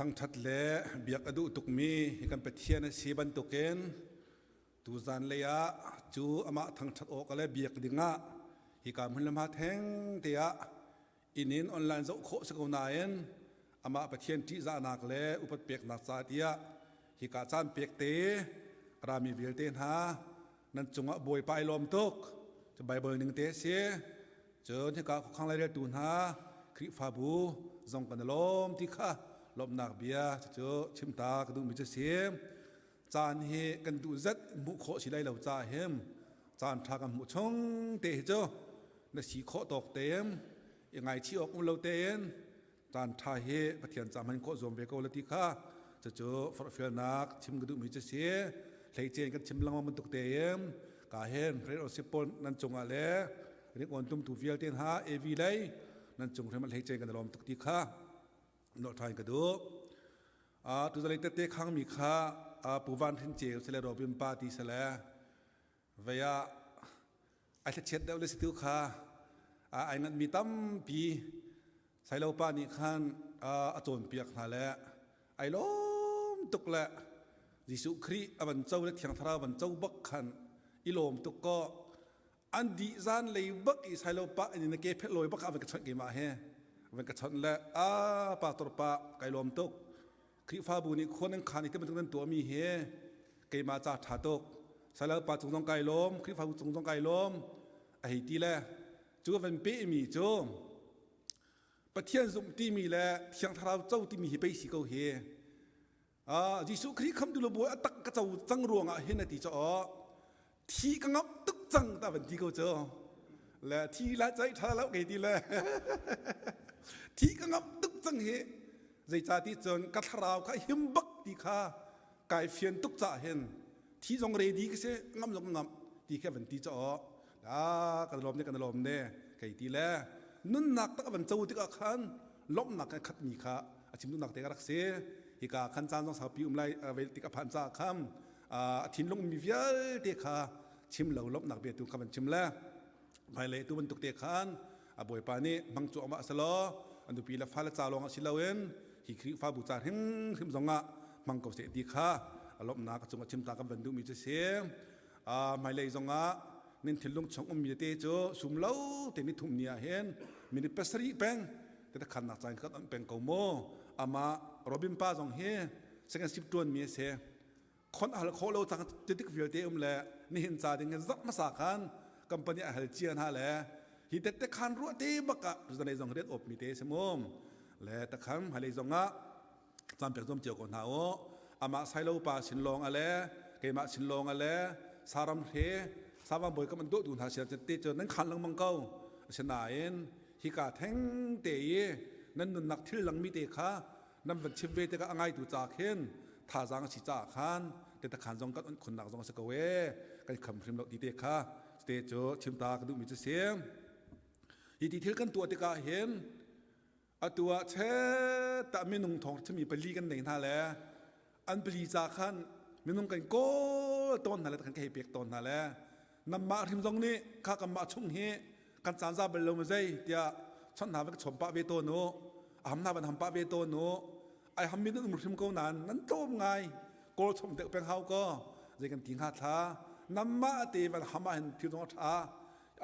Thangṭhat le biak a duh tukmi hi kan Pathian a si bantukin tuzan lei ah cu amah thangṭhat awk le biak dingah hika hmun le hma theng te ah inn in online zoh khawh si ko nain amah Pathian ṭihzahnak le upat peknak ca tiah hika caan pek te rami vialte hna nan cungah Bawipa i lawm tuk cu Bible ning te si cun hika khuakhang laireltu hna Khrihfabu zong kan i lawm ti kha lawmhnak bia cu chimta ka duhmi cu si caan hi kan duh zat hmuh khawh si lai lo ca him caan ṭha kan hmuh chung te hi cu na si khawh tawk tein i ngaichih awk um lo tein caan ṭha hi Pathian ca hman khawh zuam ve ko la ti kha cucu forhfialnak chim ka duhmi cu si hleicein kan chim lengmang bantuk tein ka hen red pawl nan cungah le ringawn tumtu vialte hna AV lei nan cung hrim hleicein kan i lawm tuk ti kha nolh ṭhan ka duh. Tuzalei tette khangmi kha Pu Van Hrin Ceu sile Robin pa ti sile vei ah ai thlachiat deuh le si tu kha ai nganhmi tampi Sailo pa nih khan a cawnpiak hna le ai lawm tuk le Jesuh Khrih a van co le Thiang Thlarau van co bak khan i lawm tuk kaw an dih zan lei bak i sailo pa in na ke phet lawi bak ah van ka chawnh keimah he van ka chawnh le a pastor pa kai lawm tuk Khrihfabu nih khuan an khan i ti bantuk nan tuahmi hi keimah ca ṭha tuk sailo pa cung zong kai lawm Khrihfabu cung zong kai lawm a hei ti le cu van pehmi cu Pathian zumh timi le Thiang Thlarau co timi hi pei si ko hi Jesuh Khrih khamtu le bawi a tak ka co cang ruangah hin a ti caw thi ka ngamh tuk cang ta van ti ko cu le thi la cai tha lo ke ti le thi ka ngamh tuk cang hi zeicah ti cun ka thlarau kha him bak ti kha kai fian tuk ca hin thi zong ready ka si ngam zong ngam ti kha van ti caw a kan lawm ne kan lawm ne. kei ti le nunnak tak van co tikah khan lawmhnak kan khatmi kha a chim duhnak te ka rak si. Hika khan caan zong saupi um lai ve tik a phan caah kham a thinlung mi vialte kha chim lo lawmhnak bia tu kha van chim le hmailei tu bantuk te khan a bawipa nih hmang cuahmah selaw a nupi le fale ca lawng ah si loin hi Khrihfabu ca hrimhrim zongah hmang ko seh ti kha a lawmhnak a cung a chimta kan van duhmi cu si. Hmailei zongah nan thinlung chung ummi tete cu sum lo te ni thum ni ah hin minute pasarih peng tete khannak caan kan on peng ko mu. Amah Robin pa zong hi second shift tuan mi a si. Khon hal khawh lo cang titik vialte um le nihin ca ding in zarh hmasa khan company a hal cia hna le hi tette khan ruah te bak ah zanei zong rian op mi te si mu le takhan halei zong ah cam pek zom cio ko hna u. Amah sailo pa sin lawng ale keimah sin lawng ale saram hre savang boi kam an dawh tu hna sian te cu nan khan lengmang ko. Asinain hika theng te i nan nunnak thil langmi te kha nan van chim ve tikah a ngaitu ca khin thazaang a si caah khan tetakhan zong kan on khunnak zong a si ko e, kan kham hrim lo ti te kha te cu chimta ka duhmi cu si. Hi ti thil kan tuah tikah hin atu ah chet ta minung thong chimi pali kan nei hna le an pali ca khan minung kan kawl tawn hna le kan ka hei pek tawn hna le namah hrim zong nih kha kanmah chung hi kan caan za bal lo ma zei tiah chawnh hna van ka chawm pah ve tawn u, a ham hna van ham pah ve tawn u. Ai ham mi nan um hrim ko nan nan tlawm ngai, kawl chom deuh peng hau ko zei kan ti hnga thla namah te van ham ah hin thil zong a tha.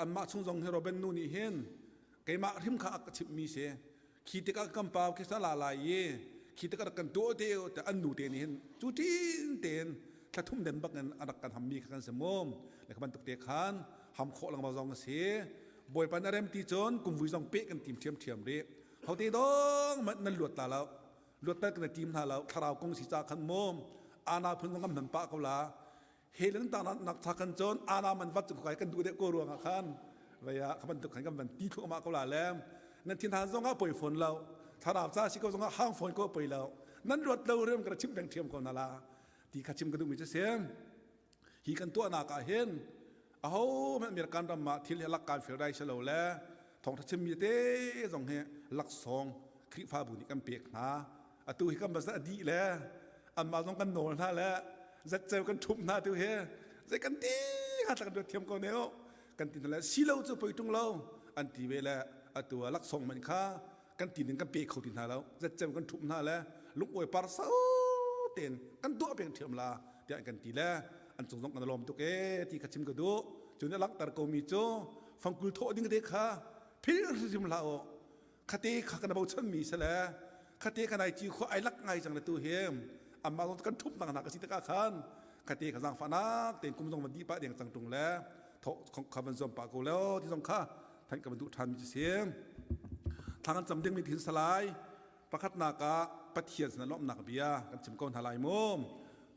Anmah chung zong hi Robin nu nih hin keimah hrim kha a ka chimh mi si. Khi tikah kan pa khi sa la lai i khi tikah rak kan tuah te te an nu te nih hin cu tin tein thla thum den bak in a rak kan hammi kha kan si mu. Le kha bantuk te khan ham khawh lengmang zong a si. Bawipa na rem ti cun kumvui zong peh kan tim ṭhiamṭhiam rih. Hote dong manh nan luat ta lo, luat tal kan tim hna lo. Thlarau kong si ca khan mu ana phun zong kan hman pah ko la. Helen ta nak cha kan cun ana man vat cu kai kan duh deuh ko ruang ah khan vaya kha bantuk khan kan van ti thluahmah ko la le nan thin han zong ah poi phone lo, thlarau ca si ko zong ah hang phone ko poi lo, nan luat lo rem ka chim peng thiam ko na la ti kha chim ka duh mi cu sim. Hi kan tuahnak ah hin aho hmanh American ram ah thil hi lak kan fil rai si lo le thawngtha chim mi te zong hi laksawng Khrihfabu nih kan pek hna. Atu hi kan bazar a dih le anmah zong kan nawl hna le zatceu kan ṭhumh hna tu hi zei kan ti hnga kan ruat thiam ko ne kan ti hna le si lo cu poi ṭung lo an ti ve le atu ah laksawng man kha kan ti ning kan pe kho ti hna lo, zatceu kan ṭhumh hna le lungawi par sau tein kan tuah peng ṭhiam la tiah kan ti le an cung zong kan lawm tuk ee ti kha chim ka duh. Cu nih langhter ko mi cu fangkul thawh ding te kha phil hrim hlah u. Khate kha kan bochan mi sale khate kan ai ci kho ai lak ngai cang le tu hi amma zong kan thup nak nak a si tikah khan khate kha zangfah nak ten kum zong van di pa deng cang tung le tho kha van zom pa ko lo ti zong kha than ka van duh than mi si. Thang an cam ding mi thin salai pakhat nak ah Pathian sin lawmnak bia kan chim ko hna lai mu.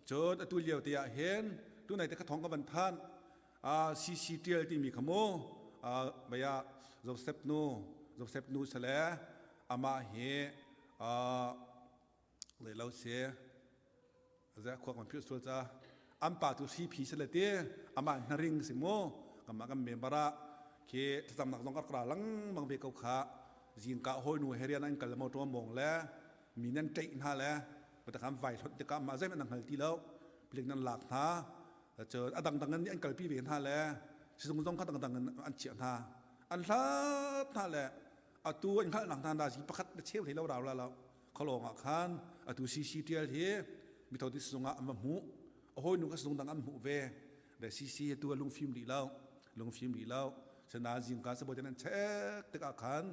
Cun atu lio te ah hin tu nai te kha thong ka van than CC tial timi kha mu baya Joseph nu Joseph nu sale amah hi le lo si za khua kan phil sul ca an pa tu hri phi sale te amah hnaring si mu kamah kan member ah khi thlacamnak zong ka ra lengmang ve ko kha. Zingka hoi nu herian an kal mo to mong le mi nan ṭeih hna le patakhan vai hlot tikah mah zeihmanh nan hngal ti lo, piling nan lak hna. Cun a dangdang in an kalpi ve hna le sizung zong kha dangdang in an chiah hna, an hlat hna le atu an hngalhnak hna nazi pakhat na cheu hlei lo rau la lo kholong ah khan atu CC tial hi mitho ti sizung ah an va hmuh, a hawi nu kha sizung dang an hmuh ve le CC hi tu a lungfim rih lo, lungfim rih lo. Sena zingka saboten an check tikah khan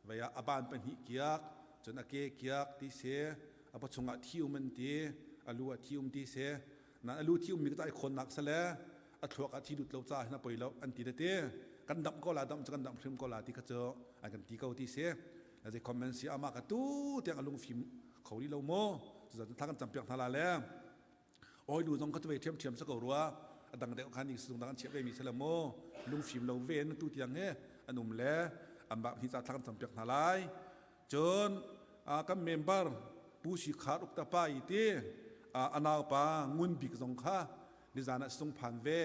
vaya aban pahnih kiak, cun a ke kiak ti si, a pawchung ah thi um an ti, a lu ah thi um ti si. Nan a lu thi ummi ka khawnnak sale a thluak ah thi lut lo ca hin a poi lo an ti te, kan damh ko la, damh cu kan damh hrim ko la ti kha cu an kan ti ko ti si. Zei comment si ama ka tu tiang a lungfim kho rih lo mu. Cucaah thla kan campiak hna la le oi nu zong kha tu ve ṭhiam ṭhiam sa ko rua, a dang deuh khan ning sung dang an chiah ve mi sala mu, lungfim lo ve na tu tiang he an um le an bak hi ca thla kan campiak hna lai. Cun kan member Pu Si Khar Ukta pa i ti anau pa Ngun Bik zong kha nizan ah sung phan ve,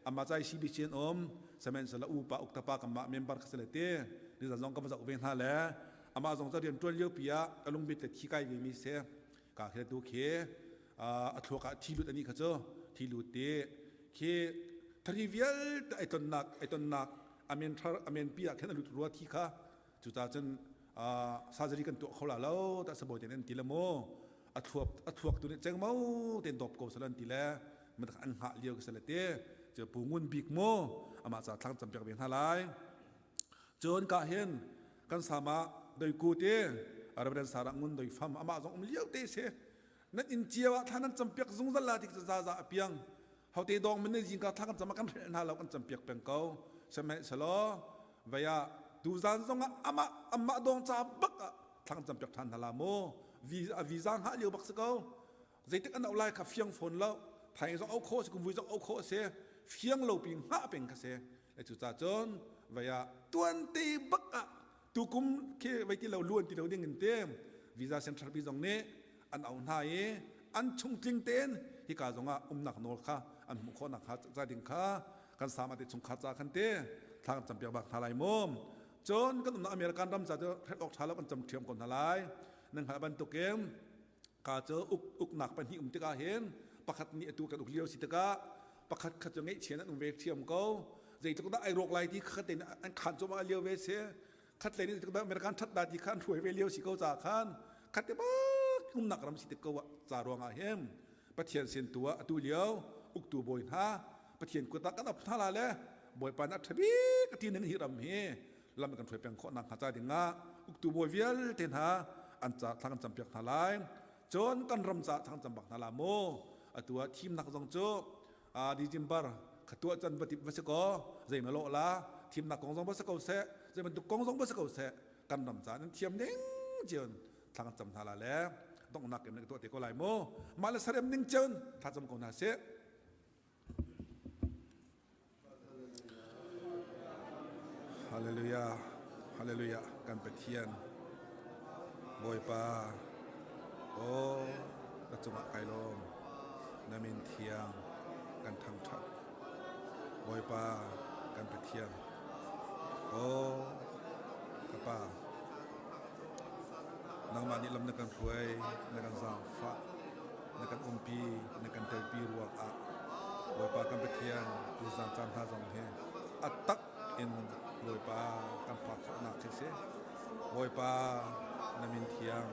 ama cai CBC an um. Sihmanhsehlaw upa uktapa kanmah member kha si le ti nizan zong ka va zoh ve hna le amah zong cu rian ṭuan lio pi ah ka lungbit le thi kai ve mi si. Ka khi tu khi a thluak ah thi lut ani kha cu thi lut ti khi thari vialte ai tonnak ai tonnak amen thar amen pi ah khin a lut rua thi kha. Cucaah cun surgery kan tuah kho la lo ta sabawi ten an ti le mu a thluak a thluak tu nih chengmo ten dawp ko salan ti le matak an hngah lio ka le te cu pu ngun bik mu amah ca thlang cam piak ve hna lai. Cun ka hin kan sama doi ku te Reverend Sarah ngun doi fam amah zong um lio te se nan inn cio ah thla nan campiak zungzal la ti za za a piang. Hote dong min zingka thla kan cam kan hrelh hna lo, kan campiak peng ko. Sihmanhsehlaw vei ah tuzan zong ah amah amah dong ca bak ah thla kan campiak ṭhan hna la mu. A visa hngah lio bak si ko. Zeitik an auh lai kha fiang fawn lo. Thaing zong auh khawh si, kumvui zong auh khawh si. Fiang lo pi hngah peng kha si. Le cucaah cun vei ah tuante bak ah tukum khi vei ti lo luan ti lo ding in te visa center pi zong nih an auh hna i an chungtling tein hika zong ah umnak nawl kha an hmuh khawhnak kha ca ding kha kan sama te chungkhar ca khan te thla kan campiak bak hna lai mu. Cun kan umnak American ram ca cu hrelh awk ṭha lo, kan cam ṭhiam ko hna lai. Nan hngalh bantukin ka cu uk uknak pahnih um tikah hin pakhat nih atu kan uk lio si tikah pakhat khat cu ngeihchia an um ve ṭhiam ko. Zeitluk dah ai rawk lai ti kha tein an khan cuahmah lio ve si. Khat lei nih zeitluk dah American ṭhat dah ti kha an hruai ve lio si ko caah khan khat te bak umnak ram si tik ko ah ca ruangah hin Pathian sin tu ah atu lio uktu bawi hna Pathian kut ah kan ap hna la le Bawipa nih a ṭha bik a ti ning hi ram hi lam kan hruai peng khawh nak hnga ca dingah uktu bawi vialte hna an ca thla kan campiak hna lai. Cun kan ram ca thla kan cam bak hna la mu. Atu ah thimnak zong cu December kha tuah can va tip va si ko zei ma lawh la. Thimnak kong zong va si ko seh, zei bantuk kong zong va si ko seh, kan ram ca nan thiam ning cun thla kan cam hna la le donghnak in tuah te ko lai mu. Mah le sarem ning cun thla cam ko hna sih. Hallelujah, Hallelujah, kan Pathian Bawipa, aw na cungah kai lawm, na min thiang kan thangṭhat. Bawipa kan Pathian, aw ka Pa, nangmah nih lam na kan hruai, na kan zaangfah, na kan umpi, na kan telpi ruangah Bawipa kan Pathian, tuzaan caan hna zong hi a tak in Bawipa kan phak khawhnak hi si. Bawipa na min thiang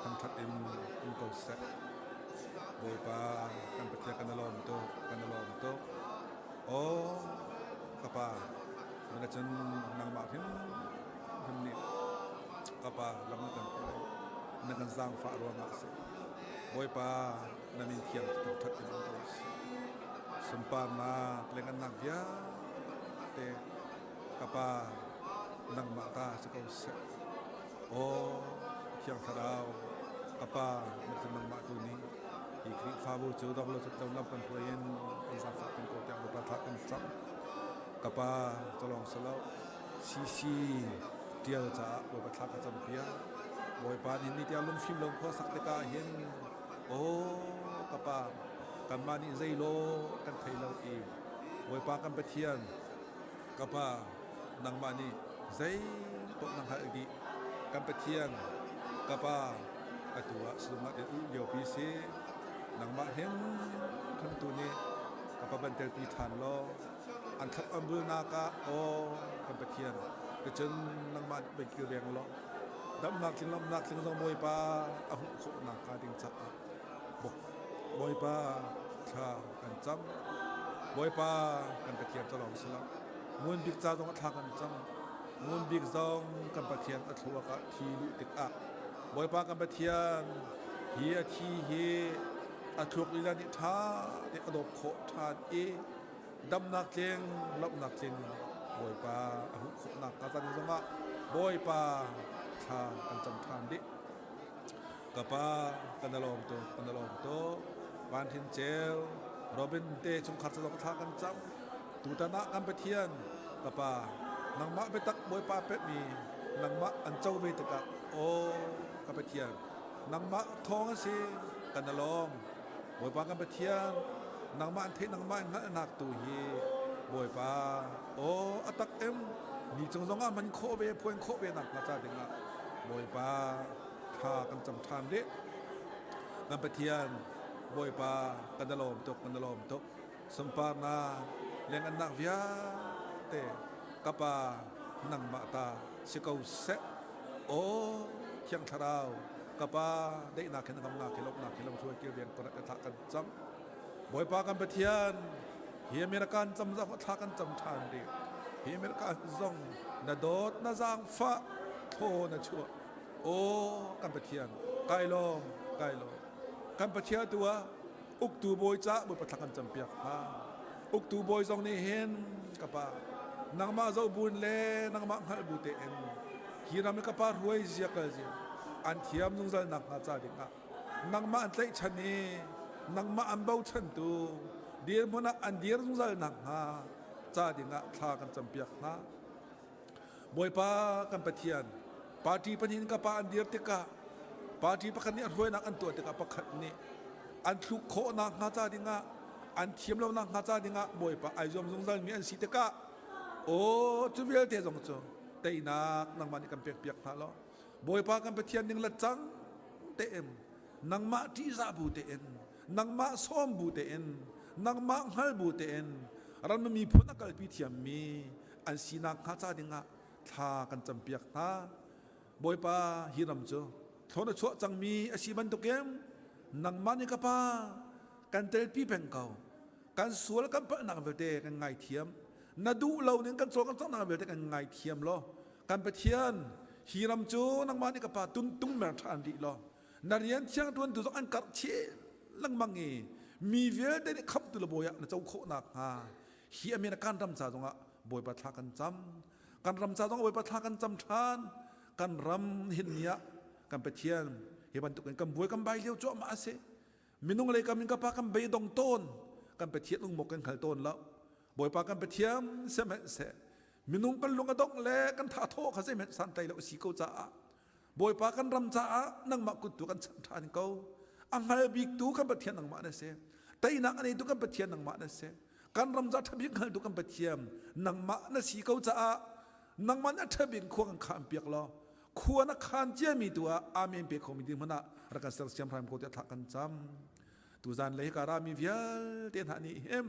thangṭhat in um ko seh. Bawipa kan Pathian, kan i lawm tuk, kan i lawm tuk. Aw ka Pa, na cun nangmah hrimhrim nih ka Pa lam na kan hruai, na kan zaangfah ruangah a si. Bawipa na min thiang thangṭhat in um ko seh. Sunparnak le ngannak vialte ka Pa nangmah ta si ko seh. Aw Thiang Thlarau ka Pa, na cu nangmah tu nih hi Khrihfabu cu dong lo cut lo lam kan hruai in kan zaangfah peng ko tiah Bawipa thla kan cam. Ka Pa calawng silo CC tial caah Bawipa thla ka campiak. Bawipa nih ni tiang lungfim lo khua sak tikah hin aw ka Pa kanmah nih zeilaw kan thei lo i Bawipa kan Pathian ka Pa nangmah nih zei paoh na hngalh dih. Kan Pathian ka Pa, atu ah sizung ah u liopi si. Nangmah him tu nih ka pa ban telpi ṭhan law an thlap an bulnak ah aw kan Pathian cun nangmah nih ban kilveng law damnak tling lawmhnak tling zong Bawipa a hmuh khawh nakhnga ding caah Bawipa thla kan cam. Bawipa kan Pathian ca lawng si lo, ngun bik ca zong ah thla kan cam. Ngun bik zong kan Pathian a thluak ah thi luh tikah Bawipa kan Pathian hi a thi hi a thluak lila nih ṭha te a dawp khawh ṭhan i damnak tling lawmhnak tling Bawipa a hmuh khawhnak ka can zongah Bawipa thla kan cam ṭhan dih. Ka pa, kan i lawm tuk, kan i lawm tuk. Van Hrin Ceu, Robin te chungkhar ca zong thla kan cam. Tutan ah kan Pathian, ka pa, nangmah biatak Bawipa pekmi nangmah an co ve tikah, aw ka Pathian, nangmah thawng a si, kan i lawm. Bawipa kan Pathian, nangmah an theih, nangmah in hngalhnak tu hi. Bawipa aw a tak em mi cung zong ah man khawh ve phuan khawh ve nak hnga ca ding ah Bawipa thla kan cam ṭhan rih. Kan Pathian Bawipa kan i lawm tuk kan i lawm tuk. Sunparnak lengannak vialte ka Pa nangmah ta si ko seh. Aw Thiang Thlarau ka Pa daihnak he hnangamnak he lawmhnak he lamhruai kilveng ko na thla kan cam. Bawipa kan Pathian hi American cam zong thla kan cam ṭhan rih. Hi American zong na dawt na zaangfah thaw na chuah. Aw kan Pathian kai lawm kai lawm. Kan Pathian tu ah uktu bawi ca Bawipa thla kan campiak hna. Uktu bawi zong nih hin ka pa nangmah zoh buin le nangmah hngalh bu tein hi ram i ka pa hruai zia kal zia an thiam zungzal nak hnga ca ding ah nangmah an tlaihchan i nangmah an bochantu dirhmun ah an dir zungzal nak hnga ca ding ah thla kan campiak hna. Bawipa kan Pathian, party pahnih in ka pa an dir tikah party pakhat nih a hruainak an tuah tikah pakhat nih an thluk khawh nakhnga ca dingah an thiam lo nakhnga ca dingah Bawipa ai zuam zungzal mi an si tikah aw cu vialte zong cu teinak nangmah nih kan pekpiak hna law Bawipa kan Pathian ning la cang tein nangmah ṭihzah bu tein nangmah sawm bu tein nangmah hngal bu tein ram miphun a kalpi thiammi an sinak hnga ca dingah thla kan campiak hna. Bawipa hi ram cu thlawn a chuah cangmi a si bantukin nangmah nih ka pa kan telpi peng ko. Kan sual kan palhnak vialte kan ngaithiam. Na duh lo ning kan cawl kan cawknak vialte kan ngaithiam law kan Pathian hi ram cu nangmah nih ka pa tuntung mer ṭhan rih law na rian thiang ṭuantu zong an karh chin lengmang i mi vialte nih khamhtu le bawi ah na co khawh nakhnga Hi a min kan ram ca zongah Bawipa thla kan cam. Kan ram ca zongah Bawipa thla kan cam ṭhan. Kan ram hin ni ah kan Pathian hi bantukin kan buai kan bai lio cuahmah a si. Minung lei kam in ka pa kan beidong tawn. Kan Pathian ungmok kan hngal tawn lo. Bawipa kan Pathian sihmanhseh minung kan lung a dongh le kan tha thawh kha zeihmanh santlai lo a si ko caah Bawipa kan ram caah nangmah kut tu kan chanh ṭhan ko. A hngal biktu kan Pathian nangmah na si. Teinak a neitu kan Pathian nangmah na si. Kan ram ca ṭha bik hngaltu kan Pathian nangmah na si ko caah nangmah nih a ṭha bik khua kan khaan piak law khua na khaan ciami tu ah amen pe khomi ding hmanh ah rak kan sersiam hram ko tiah thla kan cam. Tuzan lei ka rami vialte hna nih him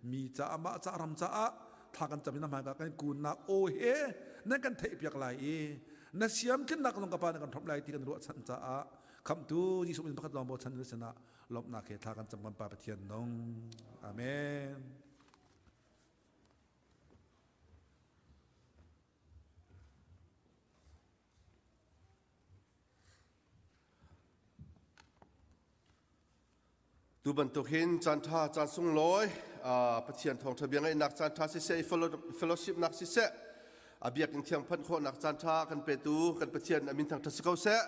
mi caah mah ca ram caah thla kan cam in hmai kan kunnak aw he nan kan theih piak lai i na siam tlinnak zong ka pa na kan hromh lai ti kan ruahchan caah khamtu Jesuh min pakhat lawng bochan na sinah lawmhnak he thla kan cam kan pa Pathian nung amen Tu bantuk hin caan ṭha caan sunglawi Pathian thawngṭha bia ngaihnak caan ṭha siseh i fellowship nak siseh a biakinn thiang phanh khawhnak caan ṭha kan petu kan Pathian a min thangṭhat si ko seh.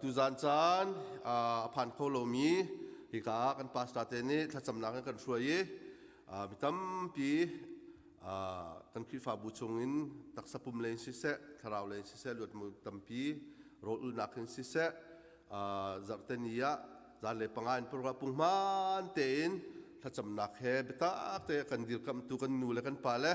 Tuzaan caan a phan kho lomi hika ah kan pastor te nih thlacamnak in kan hruai i mi tampi kan Khrihfabu chungin taksa pum lei in siseh thlarau lei in siseh luatmu tampi rawl ulnak in siseh zarhte ni ah zanlei panga in parwa punghman tein thlacamnak he biatak te kan dirkamhtu kan nu le kan pa le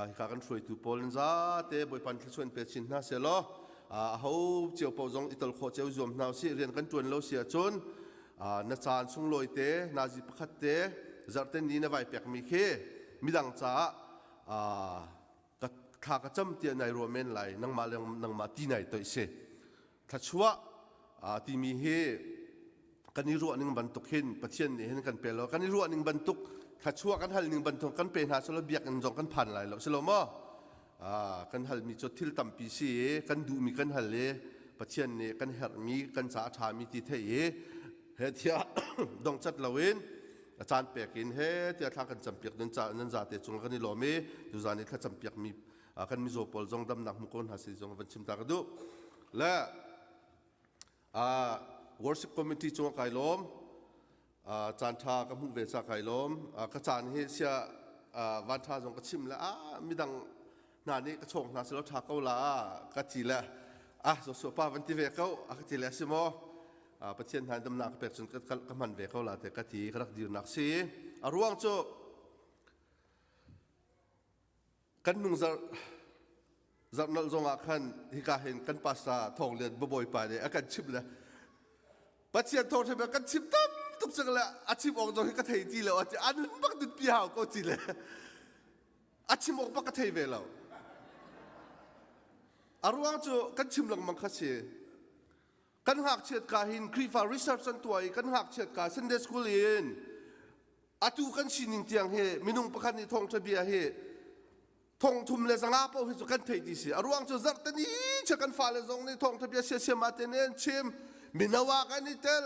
hika kan hruaitu pawl in zate Bawipa thluachuah pe chin hna selaw aho cio paoh zong i tol khawh cio zuam hna usih rian kan tuan lo si ahcun na caan sunglawi te nazi pakhat te zarhte ni na vai pekmi khi midang caah ka thla ka cam tiah nai ruah men lai nangmah le nangmah ti nai toih si Thluachuah timi hi kan i ruah ning bantuk hin Pathian nih hin kan pe lo. Kan i ruah ning bantuk thluachuah kan hal ning bantuk kan pe hna selaw biakinn zong kan phan lai lo. Si lo maw? Kan halmi cu thil tampi si i kan duhmi kan hal i Pathian nih kan herhmi kan ca a ṭhami ti theih i he tiah dongcat loin a caan pek in he tiah thla kan campiak nan ca nan zate cung kan i lawm i tuzan i thlacam piakmi kan mizaw pawl zong damnak hmu ko hna si zong van chim ta ka duh le worship committee cung kai lawm caan tha ka hmuh ve ca kai lawm ka caan hi sia van tha zong ka chim le a midang hna nih ka chawng hna silo tha ko la ka ti le ah so pa van ti ve ko a ka ti le si maw pathian hna damnak ka pek cun ka hman ve ko la te ka ti ka rak dirnak si a ruang cu. Kan nung zarh zarh nolh zong ah khan hika hin kan pastor Thawng Lian babawipa nih a kan chimh le Pathian thawngṭha bia kan chim tam tuk cang le a chim awk zong hi ka thei ti lo a ti an bak dun pi hau ko ti le a chim awk bak ka thei ve lo a ruang cu kan chim lengmang kha si kan ngakchiat ka hin Khrihfa research an tuah i kan ngakchiat ka Sunday school in atu kan sining tiang hi minung pakhat nih thawngṭha bia hi thong thum le zanga paoh hi cu kan theih ti si a ruang cu zarhteni che kan fale zong nih thawngṭha bia siasiam ah te nih an chim mino ah kan i tel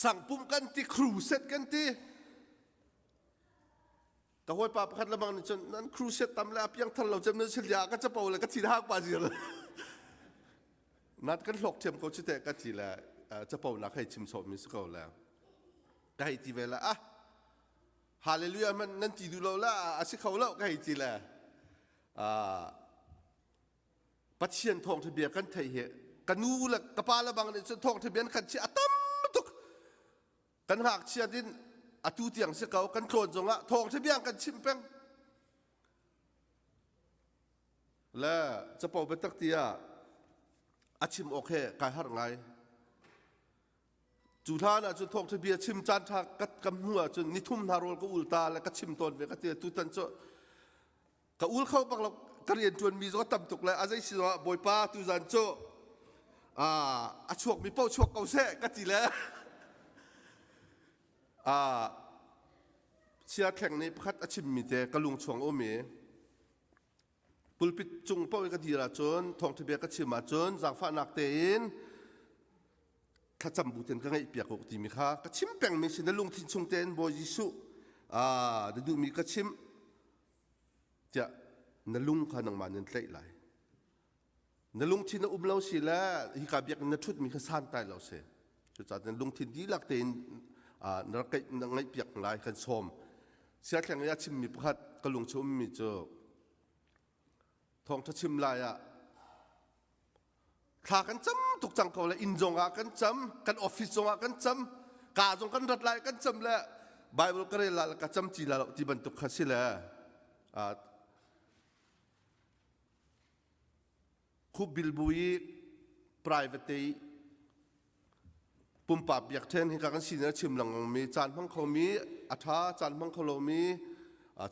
sangpum kan ti crusade kan ti ka hawipa pakhat lamang nih cun nan crusade tam le a piang thar lo cem nan silia ka capo le ka thin hak pa zir nat kan hlok thiam ko chu te ka ti le capo nak hei chim sawh mi si ko le ka hei ti ve la ah hallelujah man nan ti duh lo la a si kho lo ka hei ti le Pathian thawngtha bia kan theih hi ka nu le ka pa le bang nih cun thawngtha bia kan chi a tam tuk kan ngakchia din atu tiang si ko kan tlawn zongah thawngtha bia kan chim peng le capo biatak ti ah a chim awk he kai har ngai Cu hlan ah cun thawngṭha bia chim caan ṭha ka ka hmu ahcun nithum hna rawl ka ul ta le ka chim tawn ve ka ti tutan cu ka ul kho bak lo ka rian ṭuanmi zong a tam tuk le a zei si zongah Bawipa tuzan cu a chuakmi paoh chuak ko seh ka ti le chia thleng nih pakhat a chimmi te ka lung chuang um i pulpit cung paoh i ka dir ahcun thawngṭha bia ka chim ahcun zaangfahnak tein thlacam bu ten ka ngaih piak u timi kha ka chim pengmi si na lungthin chung tein Bawi Jesuh na duhmi ka chim tiah na lung kha nangmah nin tlaih lai na lungthin a um lo si le hika biakinn na ṭhutmi kha santai lo si cucaah na lungthin dihlak tein na rak na ngaihpiak lai kan sawm siathleng i a chimmi pakhat ka lung chung ummi cu thawngṭha chim lai ah thla kan cam tuk cang ko le inn zong ah kan cam kan office zong ah kan cam ka zong kan rat lai kan cam le Bible ka rel la ka cam ci la lo ti bantuk kha si le Khup bilbu i private i pumpak biakṭhen hi ka kan sin a chim lengmangmi caan hmang khomi a ṭha caan hmang kho lomi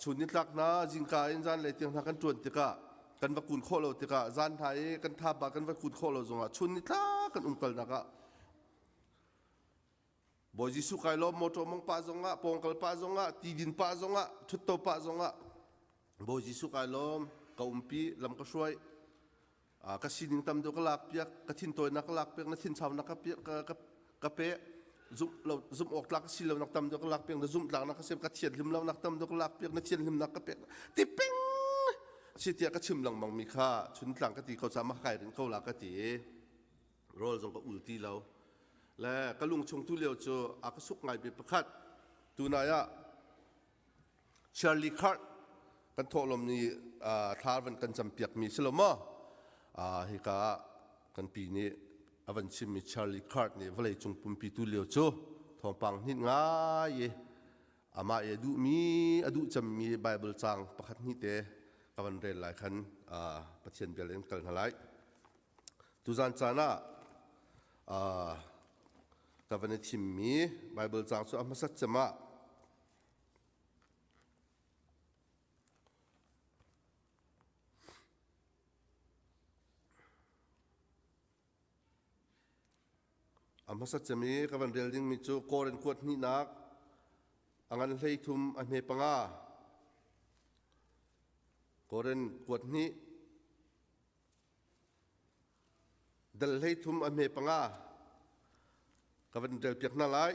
chun nitlak hna zingka in zanlei tiang hna kan ṭuan tikah kan va kun khawh lo tikah zan hna i kan thapa kan va kun khawh lo zongah chun nitlak kan umkalnak ah Bawi Jesuh kai lawm motor mong pah zongah pawngkal pah zongah ti din pah zongah thutto pah zongah Bawi Jesuh kai lawm ka umpi lam ka hruai ka sining tam deuh ka lak piak ka thintawinak ka lak piak na thinchaunak ka piak ka ka ka pe zumh lo zumh awk tlak si lo nak tam deuh ka lak piak na zumh tlak nak ka sem ka thianhlim lo nak tam deuh ka lak piak na thianhlimnak ka pek ti peng si tiah ka chim lengmang mi kha chuntlang ka ti ko ca ma kai rin ko la ka ti rawl zong ka ul ti lo le ka lung chung tu lio cu a ka suk ngai mi pakhat tunai ah Charlie Kirk kan thawhlawm ni thla van kan campiak mi si lo maw hika kan pi nih a van chimmi Charlie Kirk nih vawlei cung pumpi tu lio cu thawngpang hnit ngai i amah i a duhmi a duh cemmi Bible caang pakhat hnih te ka van rel lai khan Pathian bia in kal hna lai Tuzan caan ah ka van i thimmi Baibal caang cu a hmasat cem ah a hmasat cem i ka van rel dingmi cu Korin kuat hnihnak a ngan 13 a hme panga Korin kuat hnih Dal 13 a hme panga ka van relpiak hna lai.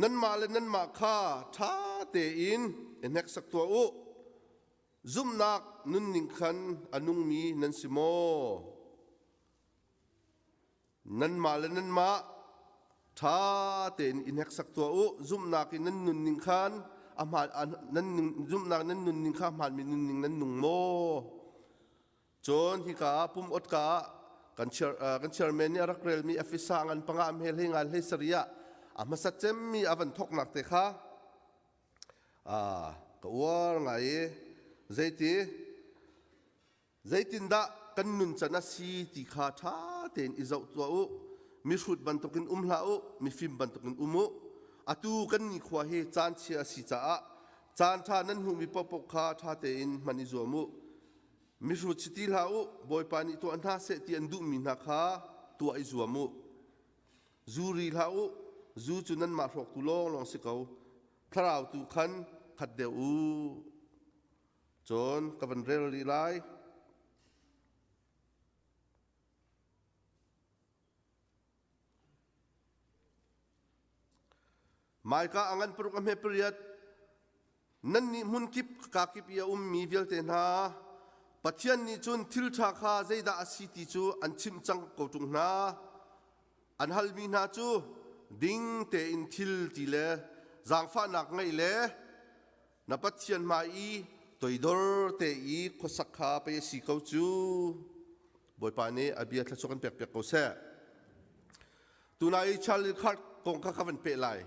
Nanmah le nanmah kha ṭha tein i hneksak tuah u. Zumhnak nunning khan a nungmi nan si maw? Nanmah le nanmah ṭha tein i hneksak tuah u. Zumhnak in nan nunning khan a hmaan nan zumhnak nan nunning kha hmaanmi nunning nan nung maw? Cun hika ah pum otka ah kan chair kan chairman nih a rak relmi Efesa ngan panga hmel hlei ngan hlei sarih ah a hmasat cemmi a van thoknak te kha. Ka uar ngai i zeiti zeitindah kan nun can a si ti kha ṭha tein i zoh tuah u. Mihrut bantukin um hlah u, mifim bantukin um u. Atu kan nikhua hi caan chia a si caah caan ṭha nan hmuhmi paohpaoh kha ṭha tein hman i zuam u. Mihrut si ti hlah u, Bawipa nih tuah hna seh ti an duhmi hna kha tuah i zuam u. Zu ri hlah u, zu cu nanmah hrawktu lawnglawng si ko. Thlarau tu khan khat deuh u. Cun ka van rel rih lai. Maika a ngan paruk a hme pariat nannih hmunkip kakip i a ummi vialte hna Pathian nih cun thil ṭha kha zeidah a si ti cu an chimh cang ko ṭung hna. An halmi hna cu ding tein thil ti le zaangfahnak ngeih le na Pathian hmai i toidor te i khuasak kha pei a si ko cu. Bawipa nih a bia thluachuah kan pekpiak ko seh. Tunai i Charlie Kirk kong kha ka van peh lai.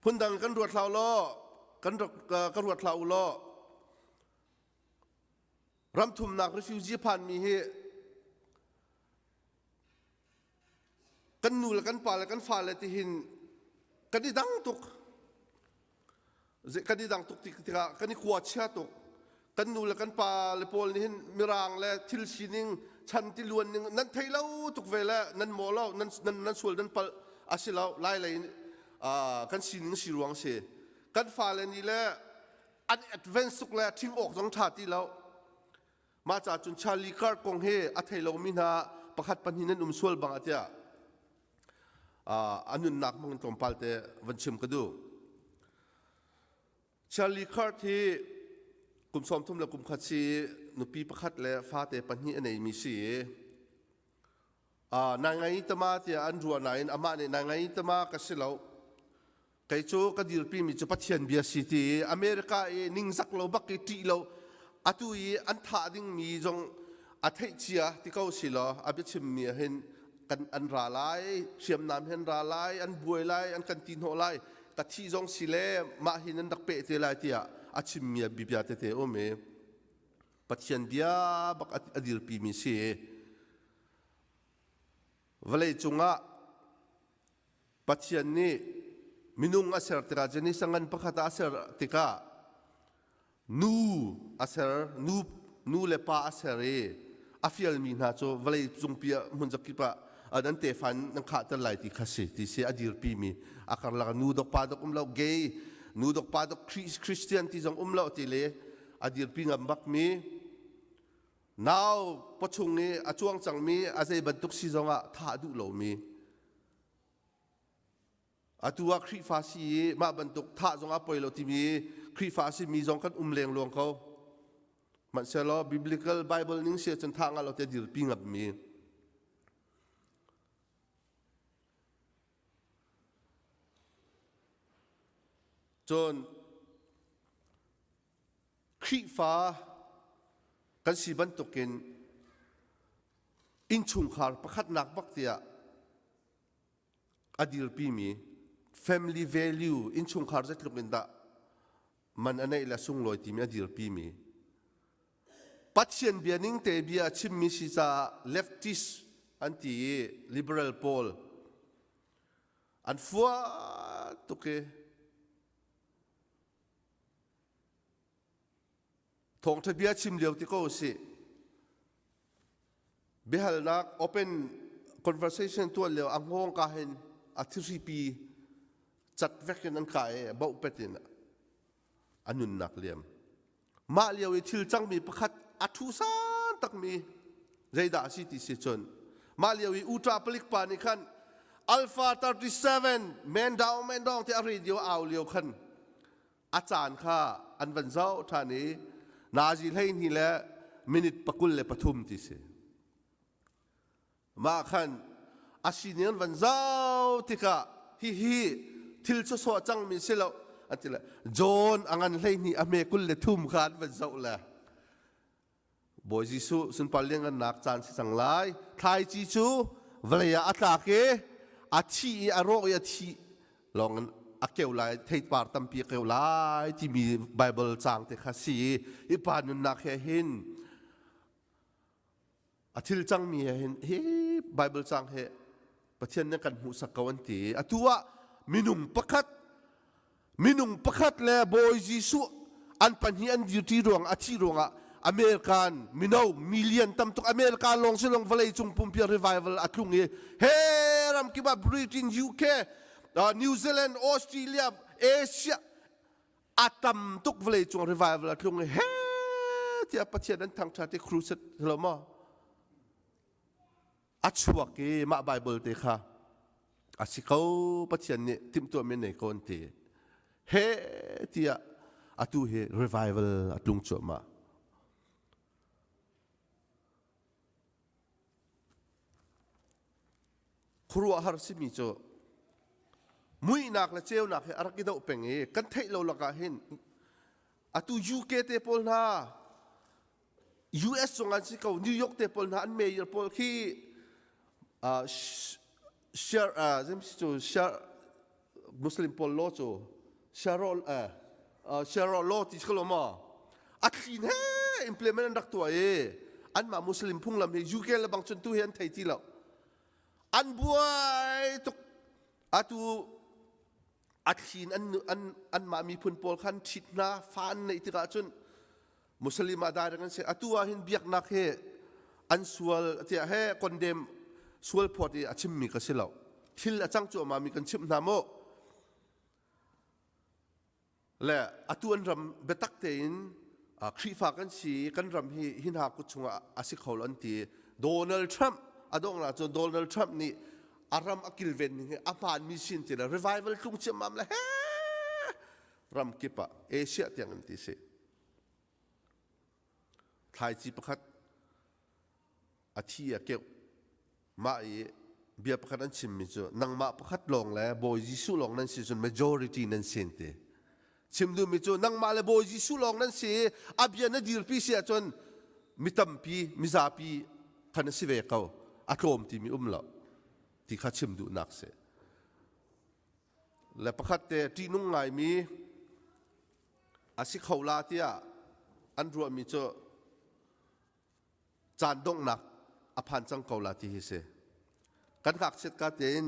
Phundang kan ruat hlah law, kan rak ka ruat hlah u law, ramthumnak refugee phanmi hi kan nu le kan pa le kan fale tihin kan i dang tuk kan i dang tuk tikah kan i kua chia tuk kan nu le kan pa le pawl nih hin mirang le thil sining chan tiluan ning nan thei lo tuk ve le nan maw lo nan nan nan sual nan palh a si lo lai lei kan sining si ruang si kan fale nih le an advance tuk le thing awk zong tha ti lo Mah ca cun Charlie Kirk kong hi a thei lomi hna pakhat pahnih nan um sual bang ah tiah a nunnak hmang in tlawmpal te van chim ka duh. Charlie Kirk hi kum 30 le kum khat si nupi pakhat le fate pahnih a neimi si i nai ngai tama tiah an ruah nain amah nih nai ngai tama ka si lo Kei cu ka dirpimi cu Pathian bia si ti i America i ningzak lo bak i ṭih lo atu i an thah dingmi zong a theih cia ti ko si law a biachimmi ah hin kan an ra lai hriamnam he an ra lai an buai lai an kan ti hnawh lai ka thih zong si le mah hi nan rak peh te lai tiah a chimmi a bia tete um i Pathian bia bak a dirpimi si vawlei cungah Pathian nih minung a ser tikah Genesis ngan pakhat ah a ser tikah nu a ser nu nu le pa a ser i a fialmi hna cu vawlei cungpi ah hmun zakip ah nan tefa nan khahter lai ti kha si ti si a dirpimi a karlak nu dok pa dok um lo gay nu dok pa dok Christian ti zong um lo ti le a dirpi ngam bakmi nau pawchung i a cuang cangmi a zei bantuk si zongah thah duh lomi Atu ah Khrihfa si i mah bantuk thah zong ah poi lo timi Khrihfa a simi zong kan um lengluang ko. Hmanhsehlaw biblical Bible ning si ahcun thah ngah lo te dirpi ngammi. Cun Khrihfa kan si bantukin innchungkhar pakhatnak bak tiah a dirpimi family value innchungkhar zeitluk in dah man a neih le sunglawi timi a dirpimi Pathian bia ning te bia a chimmi si caah leftist an ti i liberal pawl an fua tuk i thawngṭha bia chim lio ti ko si Biahalnak open conversation tuah lio a hngawng ka hin a thihripi cat vek in an kah i boh pet in a nunnak liam. Mah lio i thil cangmi pakhat a thu san takmi zeidah a si ti si cun mah lio i Utah palik pa nih khan Alpha 37 man down man down ti a radio au lio khan a caan kha an van zoh ṭhan i nazi 12 le minute 23 ti si mah khan a sining an van zoh tikah hihi thil sawsawh cangmi si lo an ti le John a ngan 12 a hme 23 kha an van zoh le Bawi Jesuh sunpar lianngannak caan si cang lai. Thlaici cu vawlei ah a tlak i a thi i a rawh i a thi lawng in a keu lai theipar tampi a keu lai timi Bible caang te kha si i pa nunnak he hin a thil cangmi he hin hi Bible caang he Pathian nih kan hmuhsak ko an ti. Atu ah minung pakhat minung pakhat le Bawi Jesuh an pahnih an dirṭi ruang a thih ruangah American mino million tam tuk America lawng si lawng vawlei cung pumpi revival a tlung i he ram kip ah Britain UK uh, New Zealand Australia Asia a tam tuk vawlei cung revival a tlung i he tiah Pathian an thangṭhat i crusade lo maw A chuak i mah Baibal te kha a si ko Pathian nih timhtuahmi nei ko an ti. He tiah atu hi revival a tlung cuahmah. Khuaruahhar simi cu muihnak le ceunak hi a rak i doh peng i kan theih lo lakah hin atu UK te pawl hna US zong an si ko New York te pawl hna an mayor pawl khi uh, share uh, cu share Muslim pawl law cu Sharia uh, uh, Sharia law ti si lo maw a thlin he implement an rak tuah i anmah Muslim phunglam hi UK le bang cun tu hi an thei ti lo an buai tuk atu a thlin an an anmah miphun pawl khan ṭhit hna fa an neih tikah cun Muslim ah direct an si atu ah hin biaknak hi an sual tiah he condemn sual phawt i a chimmi ka si lo thil a cang cuahmah mi kan chimh hna mu le atu an ram biatak tein Khrihfa kan si kan ram hi hi hna kut chungah a si kho lo an ti Donald Trump a donghnak cu Donald Trump nih a ram a kilven ning hi a hmaanmi sin ti le revival tlung ciammam le he ram kip ah Asia tiang in ti si Thlaici pakhat a thi a keuh. Mah i bia pakhat an chimmi cu nangmah pakhat lawng le Bawi Jesuh lawng nan si cun majority nan sin ti. Chim duhmi cu nangmah le Bawi Jesuh lawng nan si i a bia na dirpi si ahcun mi tampi mizapi khan a si ve ko. A tlawm timi um lo ti kha chim duhnak si. Le pakhat te ṭihnung ngaimi a si kho la tiah an ruahmi cu caan donghnak a phan cang ko la ti hi si. Kan ngakchiat ka tein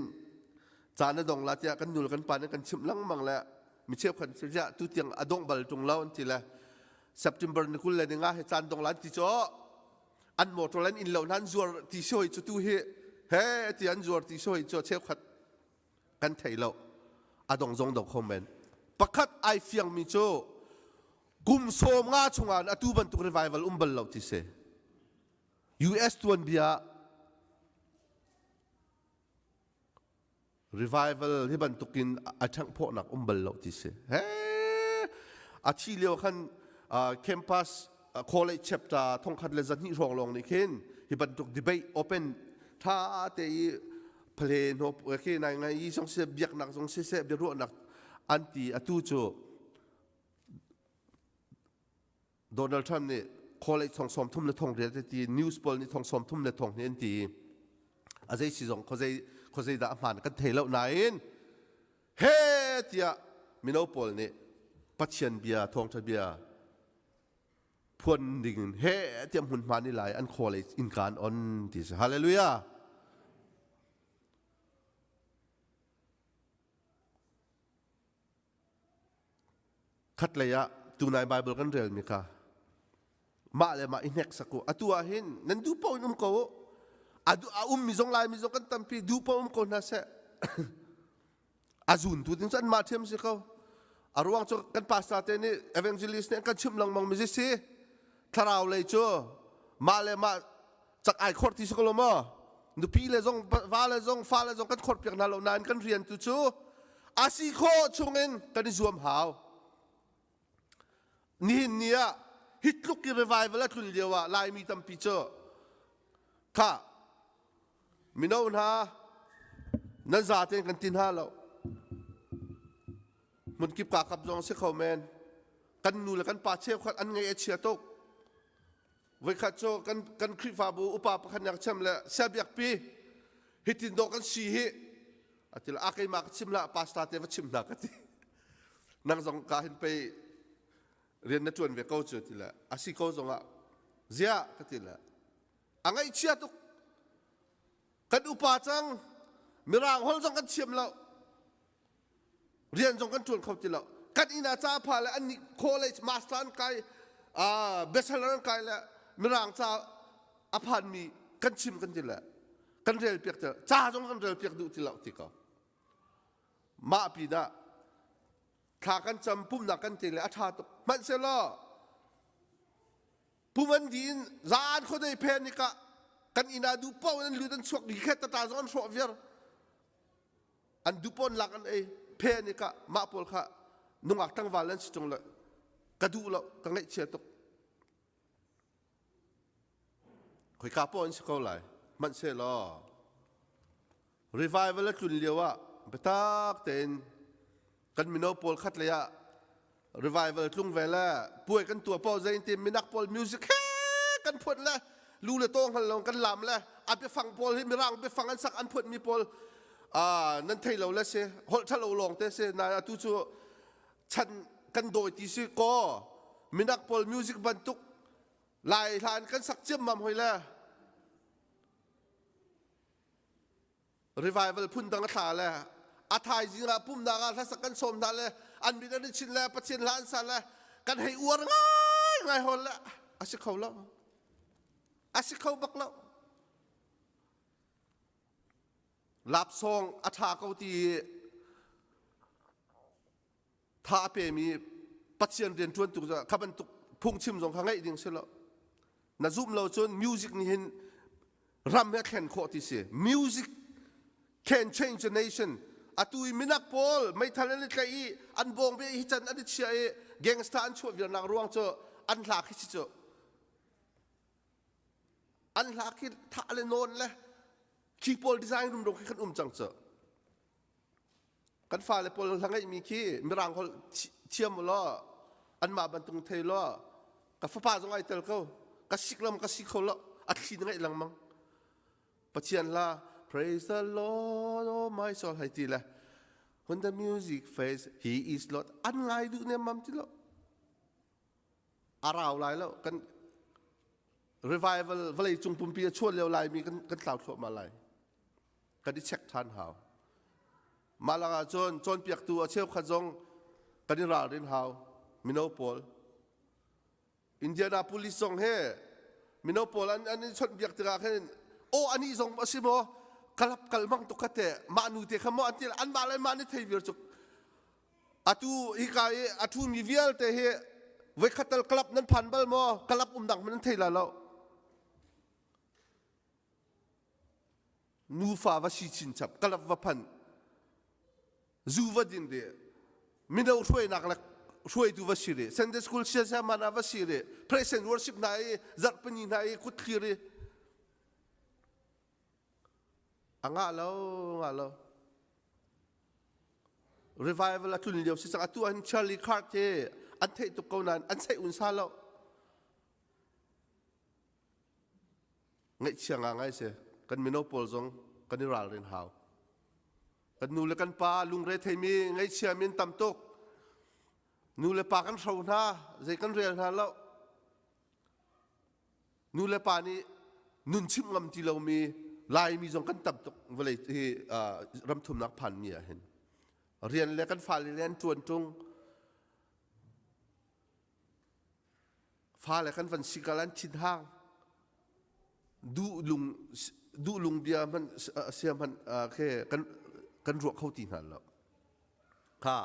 caan a dong la tiah kan nul kan pa nih kan chimh lengmang le mi cheukhat ziah tu tiang a dongh bal ṭung lo an ti le September ni 20 le ni nga hi caan dong la an ti cu an motor an inn lo hna an zuar ti si hoi cu tu hi he ti an zuar ti si hoi cu cheukhat kan thei lo a dong zong dong kho men pakhat ai fiangmi cu kum sawm nga chungah atu bantuk revival um bal lo ti si US tuanbia revival hi bantukin a ṭhenghphawhnak um bal lo ti si he a thi lio khan campus college chapter thongkhat le zahnih hrawng lawng nih khin hi bantuk debate open tha te i phle no khi nai ngai i zong siseh biaknak zong siseh biaruahnak an ti atu cu Donald Trump nih college thong sawm thum le thong riat ti news pawl nih thong sawm thum le thong hnih an ti a zei si zong khozei khozei dah hmaan kan thei lo nain he tiah mino pawl nih Pathian bia thawngṭha bia phuan ding in he tiah hmunhma ni lai an khaw lei innka an on ti si hallelujah khatlei ah tunai bible kan rel mi kha mah le mah i hnek sak u atu ah hin nan duh paoh in um ko u a um mi zong lai mi zong kan tampi duh paoh um ko hna seh A zuntu ding cu anmah ṭhiam si ko. A ruang cu kan pastor te nih evangelist nih an kan chimh lengmang mi si. Thlarau lei cu mah le mah cak ai khor ti si ko lo maw? Nupi le zong va le zong fa le zong kan khor piak hna lo nain kan rian tu cu a si khawh chungin kan i zuam hau. Nihin ni ah hi tluk i revival a tlun lio ah Laimi tampi cu kha Mino hna, nan zatein kan ti hna lo. Hmunkip kakap zong si kho men. Kan nu le kan pa cheukhat an ngaih a chia tuk. Voikhat cu kan kan Khrihfabu upa pakhat nih a ka chem le siabiakpi hitin dawh kan si hi a ti le a keimah ka chim hlah pastor te va chim hna ka ti. Nang zong ka hin pei rian na ṭuan ve ko cu ti le a si ko zongah ziah ka ti le a ngaihchia tuk. Kan upa cang mirang holh zong kan thiam lo. Rian zong kan ṭuan kho ti lo. Kan inn ah ca pha le an nih college master an kai bachelor an kai le mirang ca a phanmi kan chim kan ti le kan rel piak ti ca zong kan rel piak duh ti lo ti ko. Mah pinah thla kan cam pumnak kan ti le a ṭha tuk. Hmanhsehlaw pum an di in zaan khuadei phen nikah kan inn ah duh paoh in an lut an chuak dih khet tata zong an hrawh viar. An duh paoh an lak an ei phe nikah mah pawl kha nungak tlangval an si ṭung lo ka duh lo ka ngaihchia tuk. Khoika paoh an si ko lai. Hmanhsehlaw revival a tlun lio ah biatak tein kan mino pawl khat lei ah revival tlung ve le puai kan tuah paoh zei ti minak pawl music he kan phuat le lu le taw hngal lo kan lam le a biafang pawl hi mirang biafang an sak an phuat mi pawl nan thei lo le si holh ṭhalo lawng te si na atu cu chan kan dawi ti si kaw minak pawl music bantuk lai hlan kan sak ciammam hoi le revival phun dang a thla le a thaizing ah pumnak ah hlasak kan sawm hna le an mit an i chin le pathian hla an sa le kan hei uar ngai ngai hol le a si kho lo a si kho bak lo Lapsawng a ṭha ko ti i tha a pemi Pathian rianṭuantu kha bantuk phungchim zong kha ngaih ding si lo. Na zumh lo cun music nih hin ram hi a thlen khawh ti si. Music can change a nation. Atu i minak pawl meithal an i tlaih i an bawng ve hi can an i chia i gangster an chuah viarnak ruang cu an hla khi si cu. An hla khi thah le nawn le khi pawl design rumro khi kan um cang cu kan fale pawl hla ngeihmi khi mirang holh thiam law anmah bantuk thei law ka fapa zong ai tel ko ka sik lam ka si kho lo a thli na ngeih lengmang pathian hla praise the lord oh my soul hai ti le when the music fades he is lord an ngai duh nem mam ti lo a rau lai lo kan revival vawlei cung pumpi a chuah lio laimi kan kan tlau thluahmah lai kan i check ṭhan hau mah lakah cun cawnpiaktu a cheukhat zong kan i ralrin hau mino pawl Indianapolis zong he mino pawl an an i chawnhbiak tikah khin aw anih zong a si maw kalap kal mang tuk kha te mah nu te kha maw an ti an mah le mah nih thei vir cuk Atu hika i a ṭhumi vialte hi voikhat tal club nan phan bal maw? Club umnak hmanh nan thei la lo. Nufa va si chinchap, club va phan, zu va din de, mino hruainak le hruaitu va si re, Sunday school siasaman ah va si re, praise and worship hna i zarhpini hna i kut thlir i a ngah lo ngah lo revival a tlun lio si cang atu ahhin Charlie Kirk hi an theih tuk ko nain an theih un sa lo ngaihchia nga ngai si kan mino pawl zong kan i ralrin hau kan nu le kan pa lungre theimi ngaihchia min tam tuk nu le pa kan hro hna zei kan rel hna lo Nu le pa nih nun chimh ngam ti lomi Laimi zong kan tam tuk vawlei hi ramthumnak phanmi ah hin rian le kan fale le an ṭuan ṭung fale kan van sikal an thinhang duh lung duh lung bia hmanh sia hmanh khe kan kan ruah kho ti hna lo kha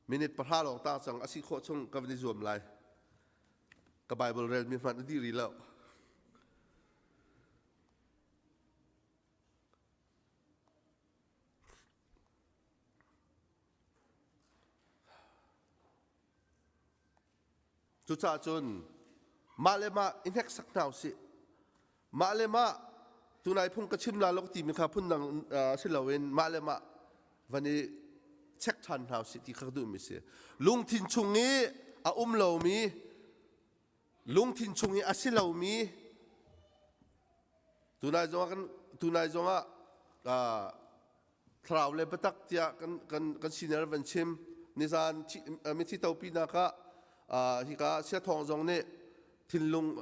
minute pahra lawng ta cang a si khawh chung ka van i zuam lai Ka Bible relmi hmanh a dih rih lo. Cucaah cun mah le mah i hneksak hna usih. Mah le mah tunai phung ka chim la lo timi kha phundang si loin mah le mah van i check ṭhan hna usih ti kha ka duhmi si. Lungthin chung i a um lomi lungthin chung i a si lomi tunai zongah kan tunai zongah thlarau le biatak tiah kan kan kan senior van chim. Nizan mithi topinak ah hika siathawng zong nih thinlung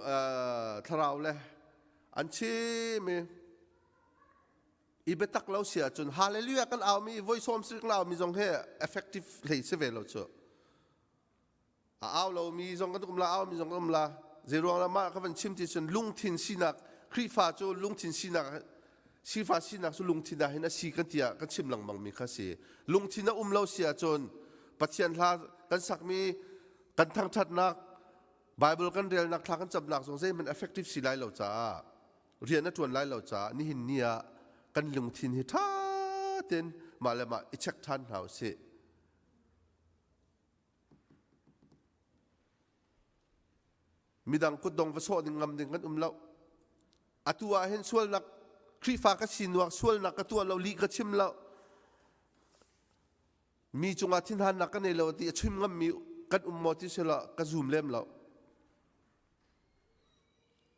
thlarau le an chim i i biatak lo si ahcun hallelujah kan aumi voi sawm sik kan aumi zong hi effective hlei si ve lo cu. A au lomi zong kan um la, aumi zong kan um la. Zeiruang dah mah ka van chim ti cun lungthin sinak Khrihfa cu lungthin sinak Sifa sinak cu lungthin ah hin a si kan tiah kan chim lengmang mi kha si. Lungthin a um lo si ahcun Pathian hla kan sakmi kan thangṭhatnak Bible kan relnak thla kan camnak zong zeihmanh effective si lai lo caah rian a ṭuan lai lo caah nihin ni ah kan lungthin hi ṭha tein mah le mah i check ṭhan hna u sih. Midang kutdong va sawh ding ngam ding kan um lo. Atu ah hin sualnak Khrihfa ka si nuak sualnak ka tuah lo lih ka chim lo mi cungah thinhannak ka nei lo ti a chim ngammi kan um maw ti sila ka zum lem lo.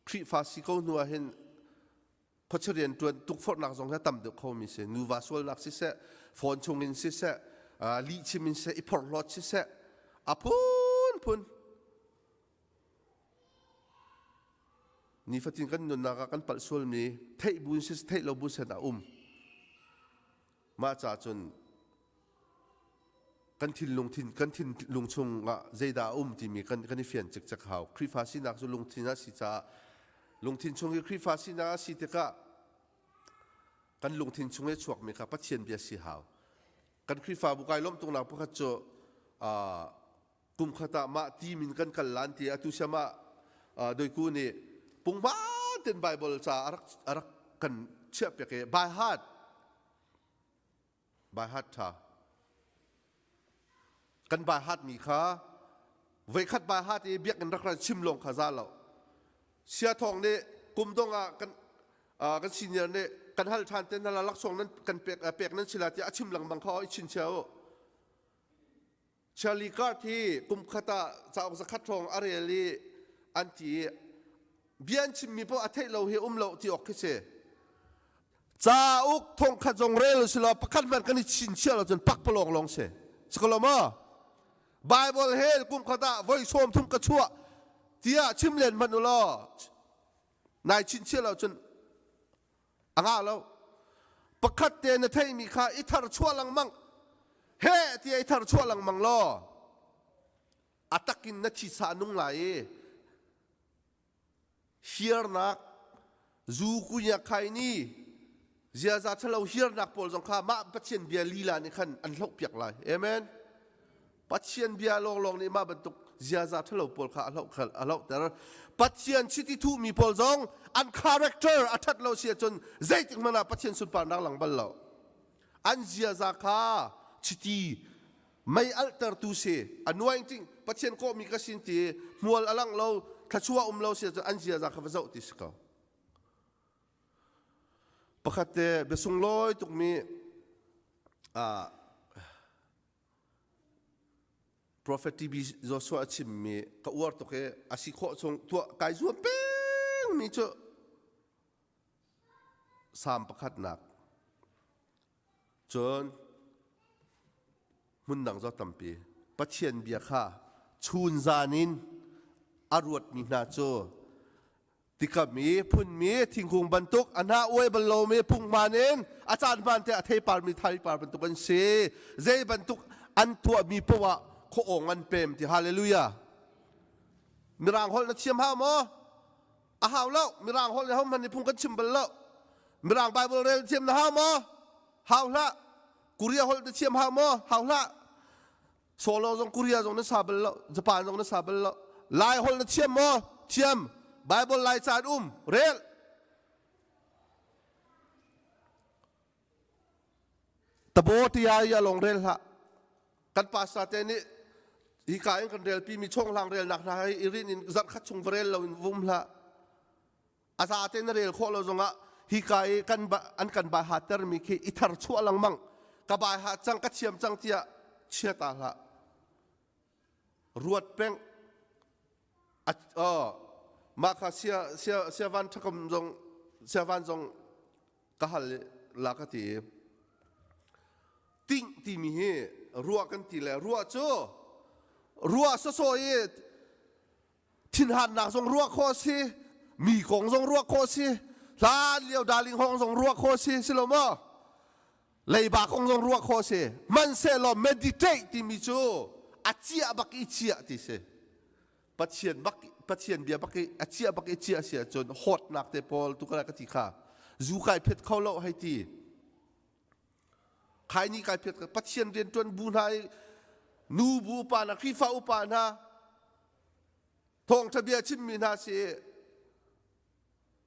Khrihfa si ko hnu ah hin khuachia rianṭuan tukforhnak zong hi a tam deuh khomi si nuva sualnak siseh phone chungin siseh lihchim in siseh i phorhlawt siseh a phunphun nifatin kan nunnak ah kan palh sualmi theih bu in siseh theih lo bu sen a um mah ca cun kan thinlung thin kan thinlung chungah zeidah a um timi kan kan i fian cikcek hau Khrihfa sinak cu lungthin a si caah lungthin chung i Khrihfa sinak a si tikah kan lungthin chung i chuakmi kha Pathian bia si hau kan Khrihfabu kai lawmh tuknak pakhat cu kum khat ah mah team in kan kal lan ti atu siam ah doiku nih pungman ten Bible ca a rak a rak kan chiah piak i by heart Baihat ṭha. Kan baihatmi kha voikhat baihat i biakinn rak ran chim lawng kha za lo. Sia thawng nih kum dong ah kan kan senior nih kan hal ṭhan te na laksawng nan kan pek pek nan si la tiah a chim lengmang kha i chinchia u. Charlie Card hi kum khat ah cauk zakhat hrawng a rel i an ti i bia an chimmi poah a theih lo hi um lo ti awk khi si. Cauk thongkhat zong rel si law pakhat hmanh kan i chinchiah lo cun pakpalawng lawng si. Si ko lo maw? Bible he kum khat ah voi sawm thum ka chuah tiah chim len hmanh u law nai chinchiah lo cun A ngah lo. Pakhat te na theihmi kha i thar chuah lengmang. Heh tiah i thar chuah lengmang law a takin na thisa nung lai i hiarnak zu kunya khai ni ziaza ṭhalo hiarnak pawl zong kha mah Pathian bia lila nih khan an hlohpiak lai. Amen. Pathian bia lawnglawng nih mah bantuk ziaza ṭhalo pawl kha a hloh a hlohter. Pathian chiti thuhmi pawl zong an character a ṭhat lo si ahcun zeitik hmanh ah Pathian sunparnak lang bal lo. An ziaza kha chiti mei alhtertu si anointing Pathian kawhmi ka sin ti hmual a langh lo thluachuah um lo si ahcun an ziaza kha va zoh ti si ko. Pakhat te biasunglawi tukmi ah Prophet TB Joshua a chimmi ka uar tuk i a si khawh chung tuah kai zuam pengmi cu Salm pakhatnak cun hmun dang zaw tampi Pathian bia kha chun zan in a ruatmi hna cu Tikam i phunmi thingkung bantuk a hnah uai bal lomi phunghman in a caan hmaan te a theiparmi thaipar bantuk an si. Zei bantuk an tuahmi poah ah khuaawng an pem ti hallelujah. Mirang holh na thiam hau maw? A hau lo. Mirang holh nih hohmanh nih phung kan chim bal lo. Mirang Bible rel thiam na hau maw? Hau hlah. Korea holh na thiam hau maw? Hau hlah. Solo zong Korea zong na sa bal lo, Japan zong na sa bal lo. Lai holh na thiam maw? Thiam. Bible Lai caan um. Rel. Tabo tia ya long rel hlah. Kan pastor te nih hika in kan relpi mi chonghlang relnak hna hi i rin in zarh khat chung va rel lo in vum hlah. A za te na rel khawh lo zongah hika i kan an kan bai hatter mi khi i thar chuah lengmang ka bai ha cang ka thiam cang tiah chia ta hlah ruat peng oh mah kha sia sia sia van thakom zong sia van zong ka hal la ka ti ting timi hi. Ruah kan ti le ruah cu ruah sawsawh i thinhannak zong ruah khawh a si, mi kong zong ruah khawh a si, hlan lio darling hong zong ruah khawh a si, si lo maw? Leiba kong zong ruah khawh a si. Hmanhsehlaw meditate timi cu a ciah bak i ciah ti si. Pathian bak Pathian bia bak i a ciah bak i ciah si ahcun hawtnak te pawl tu ka ti kha zu kai phet kho lo hei ti. Khai ni kai phet Pathian riantuan bu hna i nu bu upa hna Khrihfa upa hna thawngtha bia chimmi hna si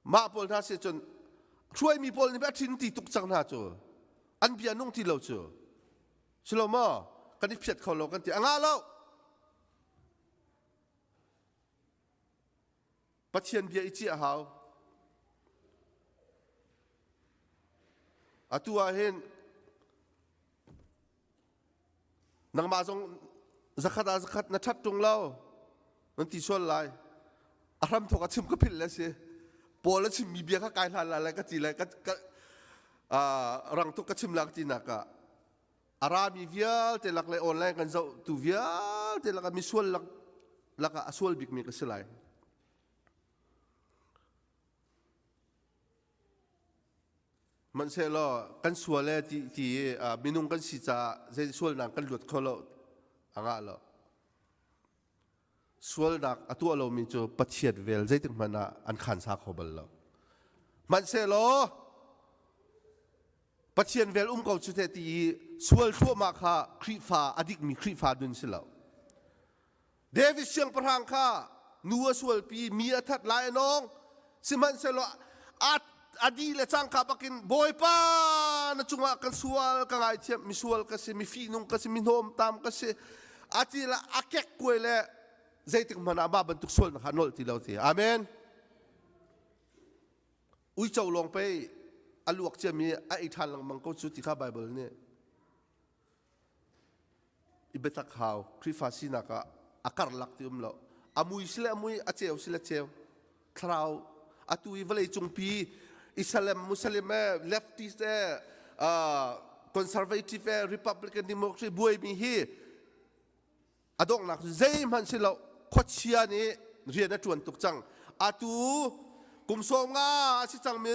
mah pawl hna si cun hruaimi pawl nih a thin ti tuk cang hna cu an bia nung ti lo cu silo maw kan i phiat kho lo kan ti a ngah lo Pathian bia i ciah hau. Atu ah hin nangmah zong zakhat ah zakhat na ṭhat ṭung lo nan ti sual lai. A hram thawk a chim ka philh le si. Paul a chimmi bia kha kai hlan la le ka ti le ka, ka rang tuk ka chim la ka ti nak ah a rami vialte lak le online kan zoh tu vialte lakah misual lak lakah a sual bikmi ka si lai. Hmanhsehlaw kan sual e ti ti i minung kan si caah zei sualnak kan luat kho lo a ngah lo. Sualnak a tuah lomi cu Pathian vel zeitik hmanh ah an khansa kho bal lo. Hmanhsehlaw Pathian vel um ko cu te ti i sual thluahmah kha Khrihfa a dikmi Khrihfa nun si lo. David siangpahrang kha nu a sualpi mi a that lai a nawng sihmanhsehlaw a a di le cangka bakin Bawipa na cungah kan sual ka ngaithiam misual ka si mi fihnung ka si mi hnawmtam ka si a ti le a kek kuai le zeitik hmanh ah mah bantuk sualnak kha nolh ti lo ti amen Uico lawng pei a luak ciami a ei ṭhan lengmang ko cu ti kha Baibal nih i biatak hau Khrihfa sinak ah a karlak ti um lo. A mui si le a mui, a ceu si le ceu. Thlarau atu i vawlei cungpi Islam, Muslim e, leftist e, uh, conservative e, Republican, Democracy buaimi hi a donghnak cu zeihmanh si lo khuachia nih rian a ṭuan tuk cang atu kum sawm nga a si cangmi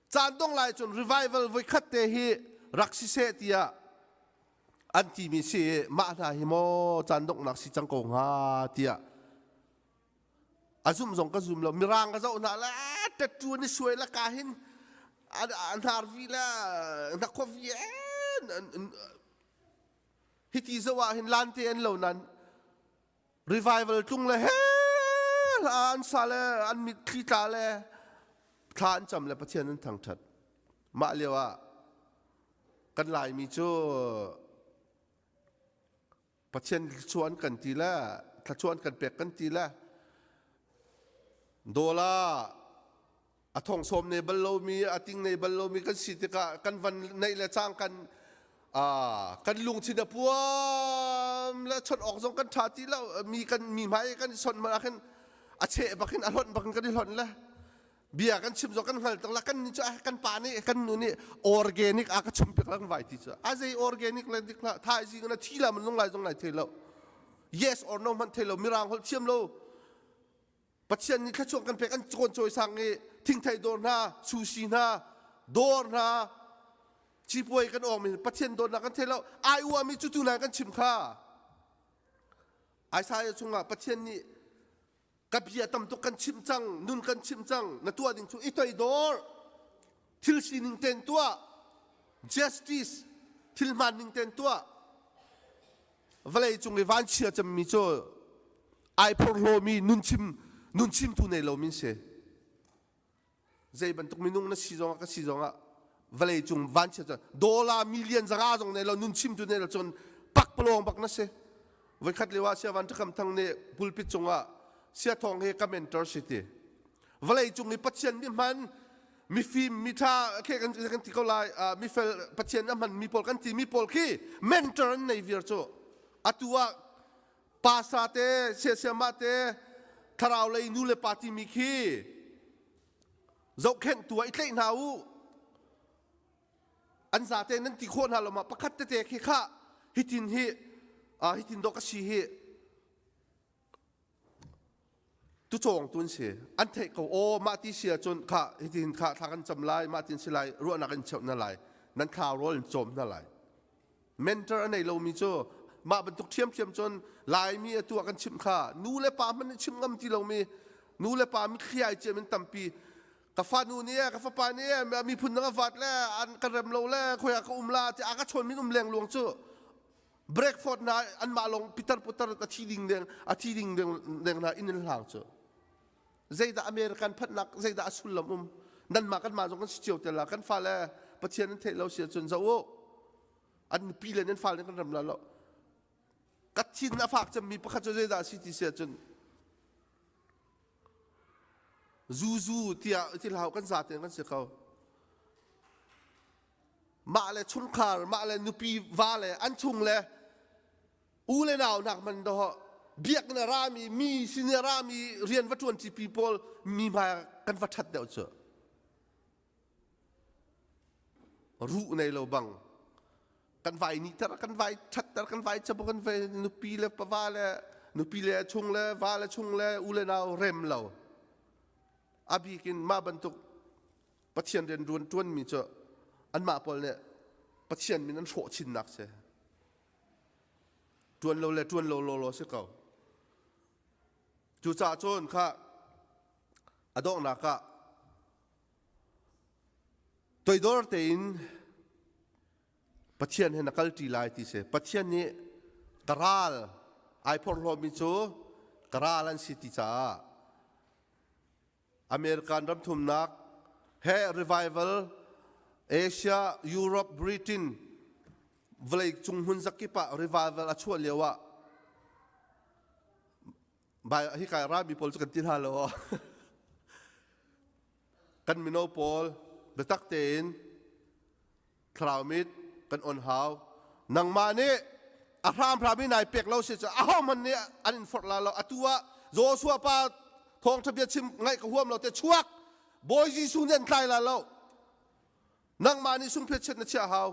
caan dong lai cun revival voikhat te hi rak si seh tiah an timi si mah hna hi maw caan donghnak si cang ko hnga tiah a zum zong ka zum lo mirang ka zoh hna le tattoo an i suai la ka hin a hnar vi le hnakhaw vi Hiti zoh ah hin lante an lo nan revival tlung le he hla an sa le an mitthli tla le thla an cam le Pathian an thangṭhat. Mah lio ah kan Laimi cu Pathian thluachuah an kan ti le thluachuah an kan pek kan ti le dawla a thong sawm nei bal lomi a ting nei bal lomi kan si tikah kan van neih le cang kan kan lungthin a puam le chawnh awk zong kan ṭha ti lo mi kan mi hmai kan i sonh man ah khin a cheh bakin a hlonh bakin kan i hlonh le bia kan chim zong kan hngal tak la kan ni cu kan pa nih kan nu nih organic a ka chum pek lang vai ti cu a zei organic le dik la thaizing na thi la man lung lai zong lai thei lo yes or no hmanh thei lo mirang holh thiam lo Pathian nih thluachuah kan pek an cawn cawisang i thingthei dawr hna, sushi hna, dawr hna, cipuai kan awng mi Pathian dawtnak kan thei lo. Ai uami cu tu nai kan chim kha. Isaiah chungah Pathian nih ka bia tam tuk kan chimh cang, nun kan chimh cang, na tuah ding cu i toidor, thil sining ten tuah, justice, thil hmaan ning ten tuah. Vawlei cung i vanchia cemmi cu ai phorhlawmi nunchim nunchimtu nei lomi si. Zei bantuk minung na si zongah ka si zongah vawlei cung vanchia cu dollar million zanga zong nei lo nunchimtu nei lo cun pakpalawng bak na si. Voikhat lio ah Sia Van Ṭhakam Thang nih pulpit cungah Sia Thawng hi ka mentor si ti. Vawlei cung i Pathian mi hman mifim miṭha khe kan kan ti ko lai mifel Pathian a hman mi pawl kan ti mi pawl khi mentor an nei viar cu atu ah pasa te siasiamah te thlarau lei nu le pa timi khi zohkhenhtu ah i tlaih hna u an zate nan ti khawh hna lo ma pakhat tete khi kha. Hitin hi hitin dawh ka si hi tucawng tu an si. An theih ko aw mah ti si ahcun kha hitin kha thla kan cam lai mah tin si lai ruahnak in cheuh na lai nan thlau rawl in cawm hna lai. Mentor a nei lomi cu mah bantuk ṭhiamṭhiam cun Laimi atu ah kan chimh kha nu le pa hmanh nih chim ngam ti lomi nu le pa mitthli ai ciam in tampi ka fanu nih ka fapa nih miphun dang a vat le an ka rem lo le khoi ah ka um la ti a ka chawn min um leng luang cu breakfast na anmah lawng pitar putar a thi ding deng a thi ding deng deng na inn in hlang cu zeidah American phatnak zeidah a sullam um nanmah kanmah zong kan si cio te la kan fale Pathian an theih lo si ahcun zoh u an nupi le nan fale kan ram la lo ka thin a fak cemmi pakhat cu zeidah si ti si ahcun Zuzu tiah ti hlah kan zaten kan si ko. Mah le chungkhar, mah le nupi va le an chung le u le nau nak man do biak na rami mi sin na rami rian va tuan pi pawl mi hmai kan va that deuh cu. Ruh nei lo bang kan vai ni ter kan vai that ter kan vai chabo kan vai nupi le pava le nupi le chung le va le chung le u le nau rem lo abikin mah bantuk Pathian rian ruan tuan mi cu anmah pawl nih Pathian min an hrawh chinnak si tuan lo le tuan lo lo lo si ko cucaah cun kha a donghnak ah Toidor tein Pathian he na kalṭi lai ti si. Pathian nih ka ral ai phorhlawmi cu ka ral an si ti caah American ramthumnak he revival Asia, Europe, Britain vawlei cung hmun zakip ah revival a chuah lio ah hika rami pawl cu kan ti hna lo Kan mino pawl biatak tein thlarau mit kan on hau. Nangmah nih a hramhram in nai pek lo si cu ahohmanh nih an in forh la lo. Atu ah Joshua pa thawngṭha bia chim ngaih ka huam lo te chuak. Bawi Jesuh nih an tlai la lo. Nangmah nih sungphiat chiat na chiah hau.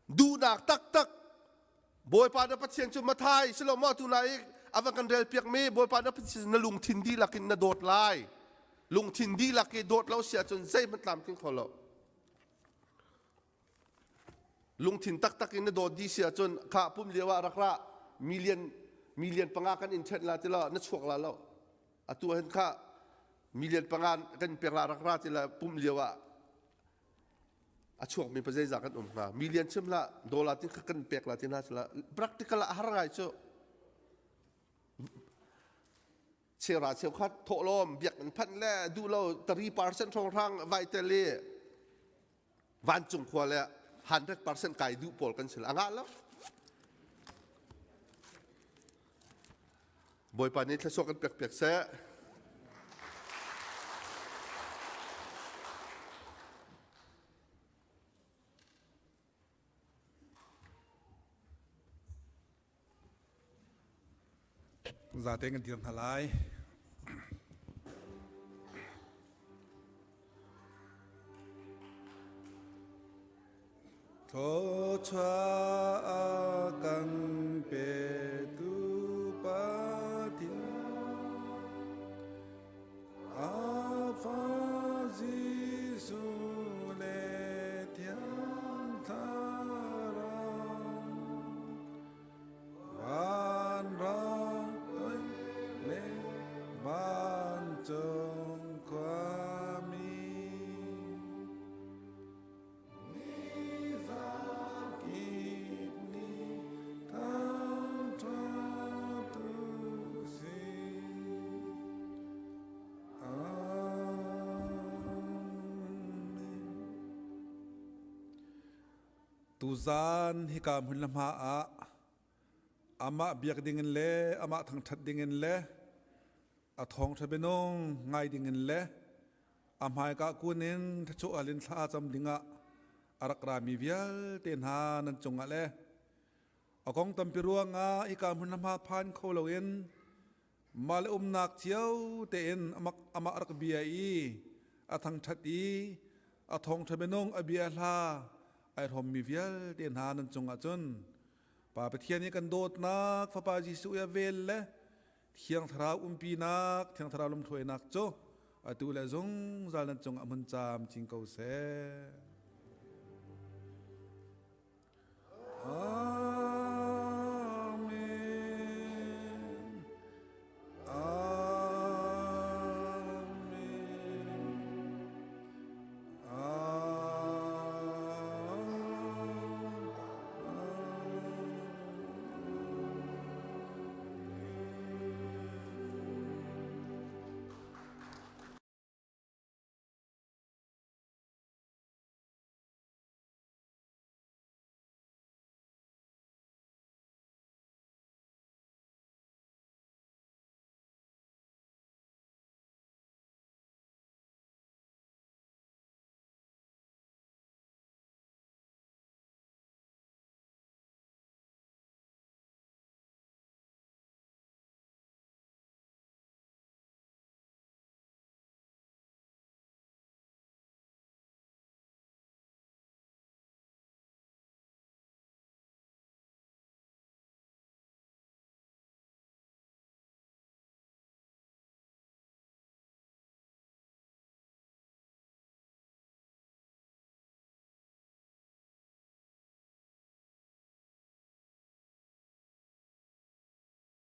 Duhnak taktak Bawipa na Pathian cu Mathai si lo maw tu na i a va kan rel piakmi Bawipa na Pathian na lungthin dihlak in na dawt lai. Lungthin dihlak i dawt lo si ahcun zeihmanh tlamtling kho lo. Lungthin taktak in na dawt dih si ahcun kha pum lio ah rak ra million million panga kan in ṭhen la ti lo na chuak la lo. Atu hin kha million panga kan pek la rak ra ti la pum lio ah a chuakmi pa zeizah kan um hnga million chim hlah dollar tin kan pek la ti hna sila practical ah har ngai cu chera cheukhat thawhlawm biak in phanh le duh lo 3% hrawnghrang vai tel i vancung khua le 100% kai duh pawl kan si la ngah lo Bawipa nih thluachuah kan pek piak seh. Zate kan dir hna lai. Thluachuah a kan petu Pathian a fa Jesuh le Thiang Thlarau vanrang toi le vancung khuami Tuzaan hika hmun le hma ah amah biak dingin le amah thangṭhat dingin le a thawngṭha bianung ngai dingin le A hmaika kun in thluachuah hal in thla cam dingah a rak rami vialte hna nan cungah le a kong tampi ruangah hika hmun le hma phan kho loin mah le umnak cio tein amah rak bia i a thangṭhat i a thawngṭha minung a bia hla ai hrawmmi vialte hna nan cungah cun. Pa Pathian i kan dawtnak, Fapa Jesuh i a vel le Thiang Thlarau umpinak, Thiang Thlarau lamhruainak cu atu le zungzal nan cungah hmun camcin ko seh.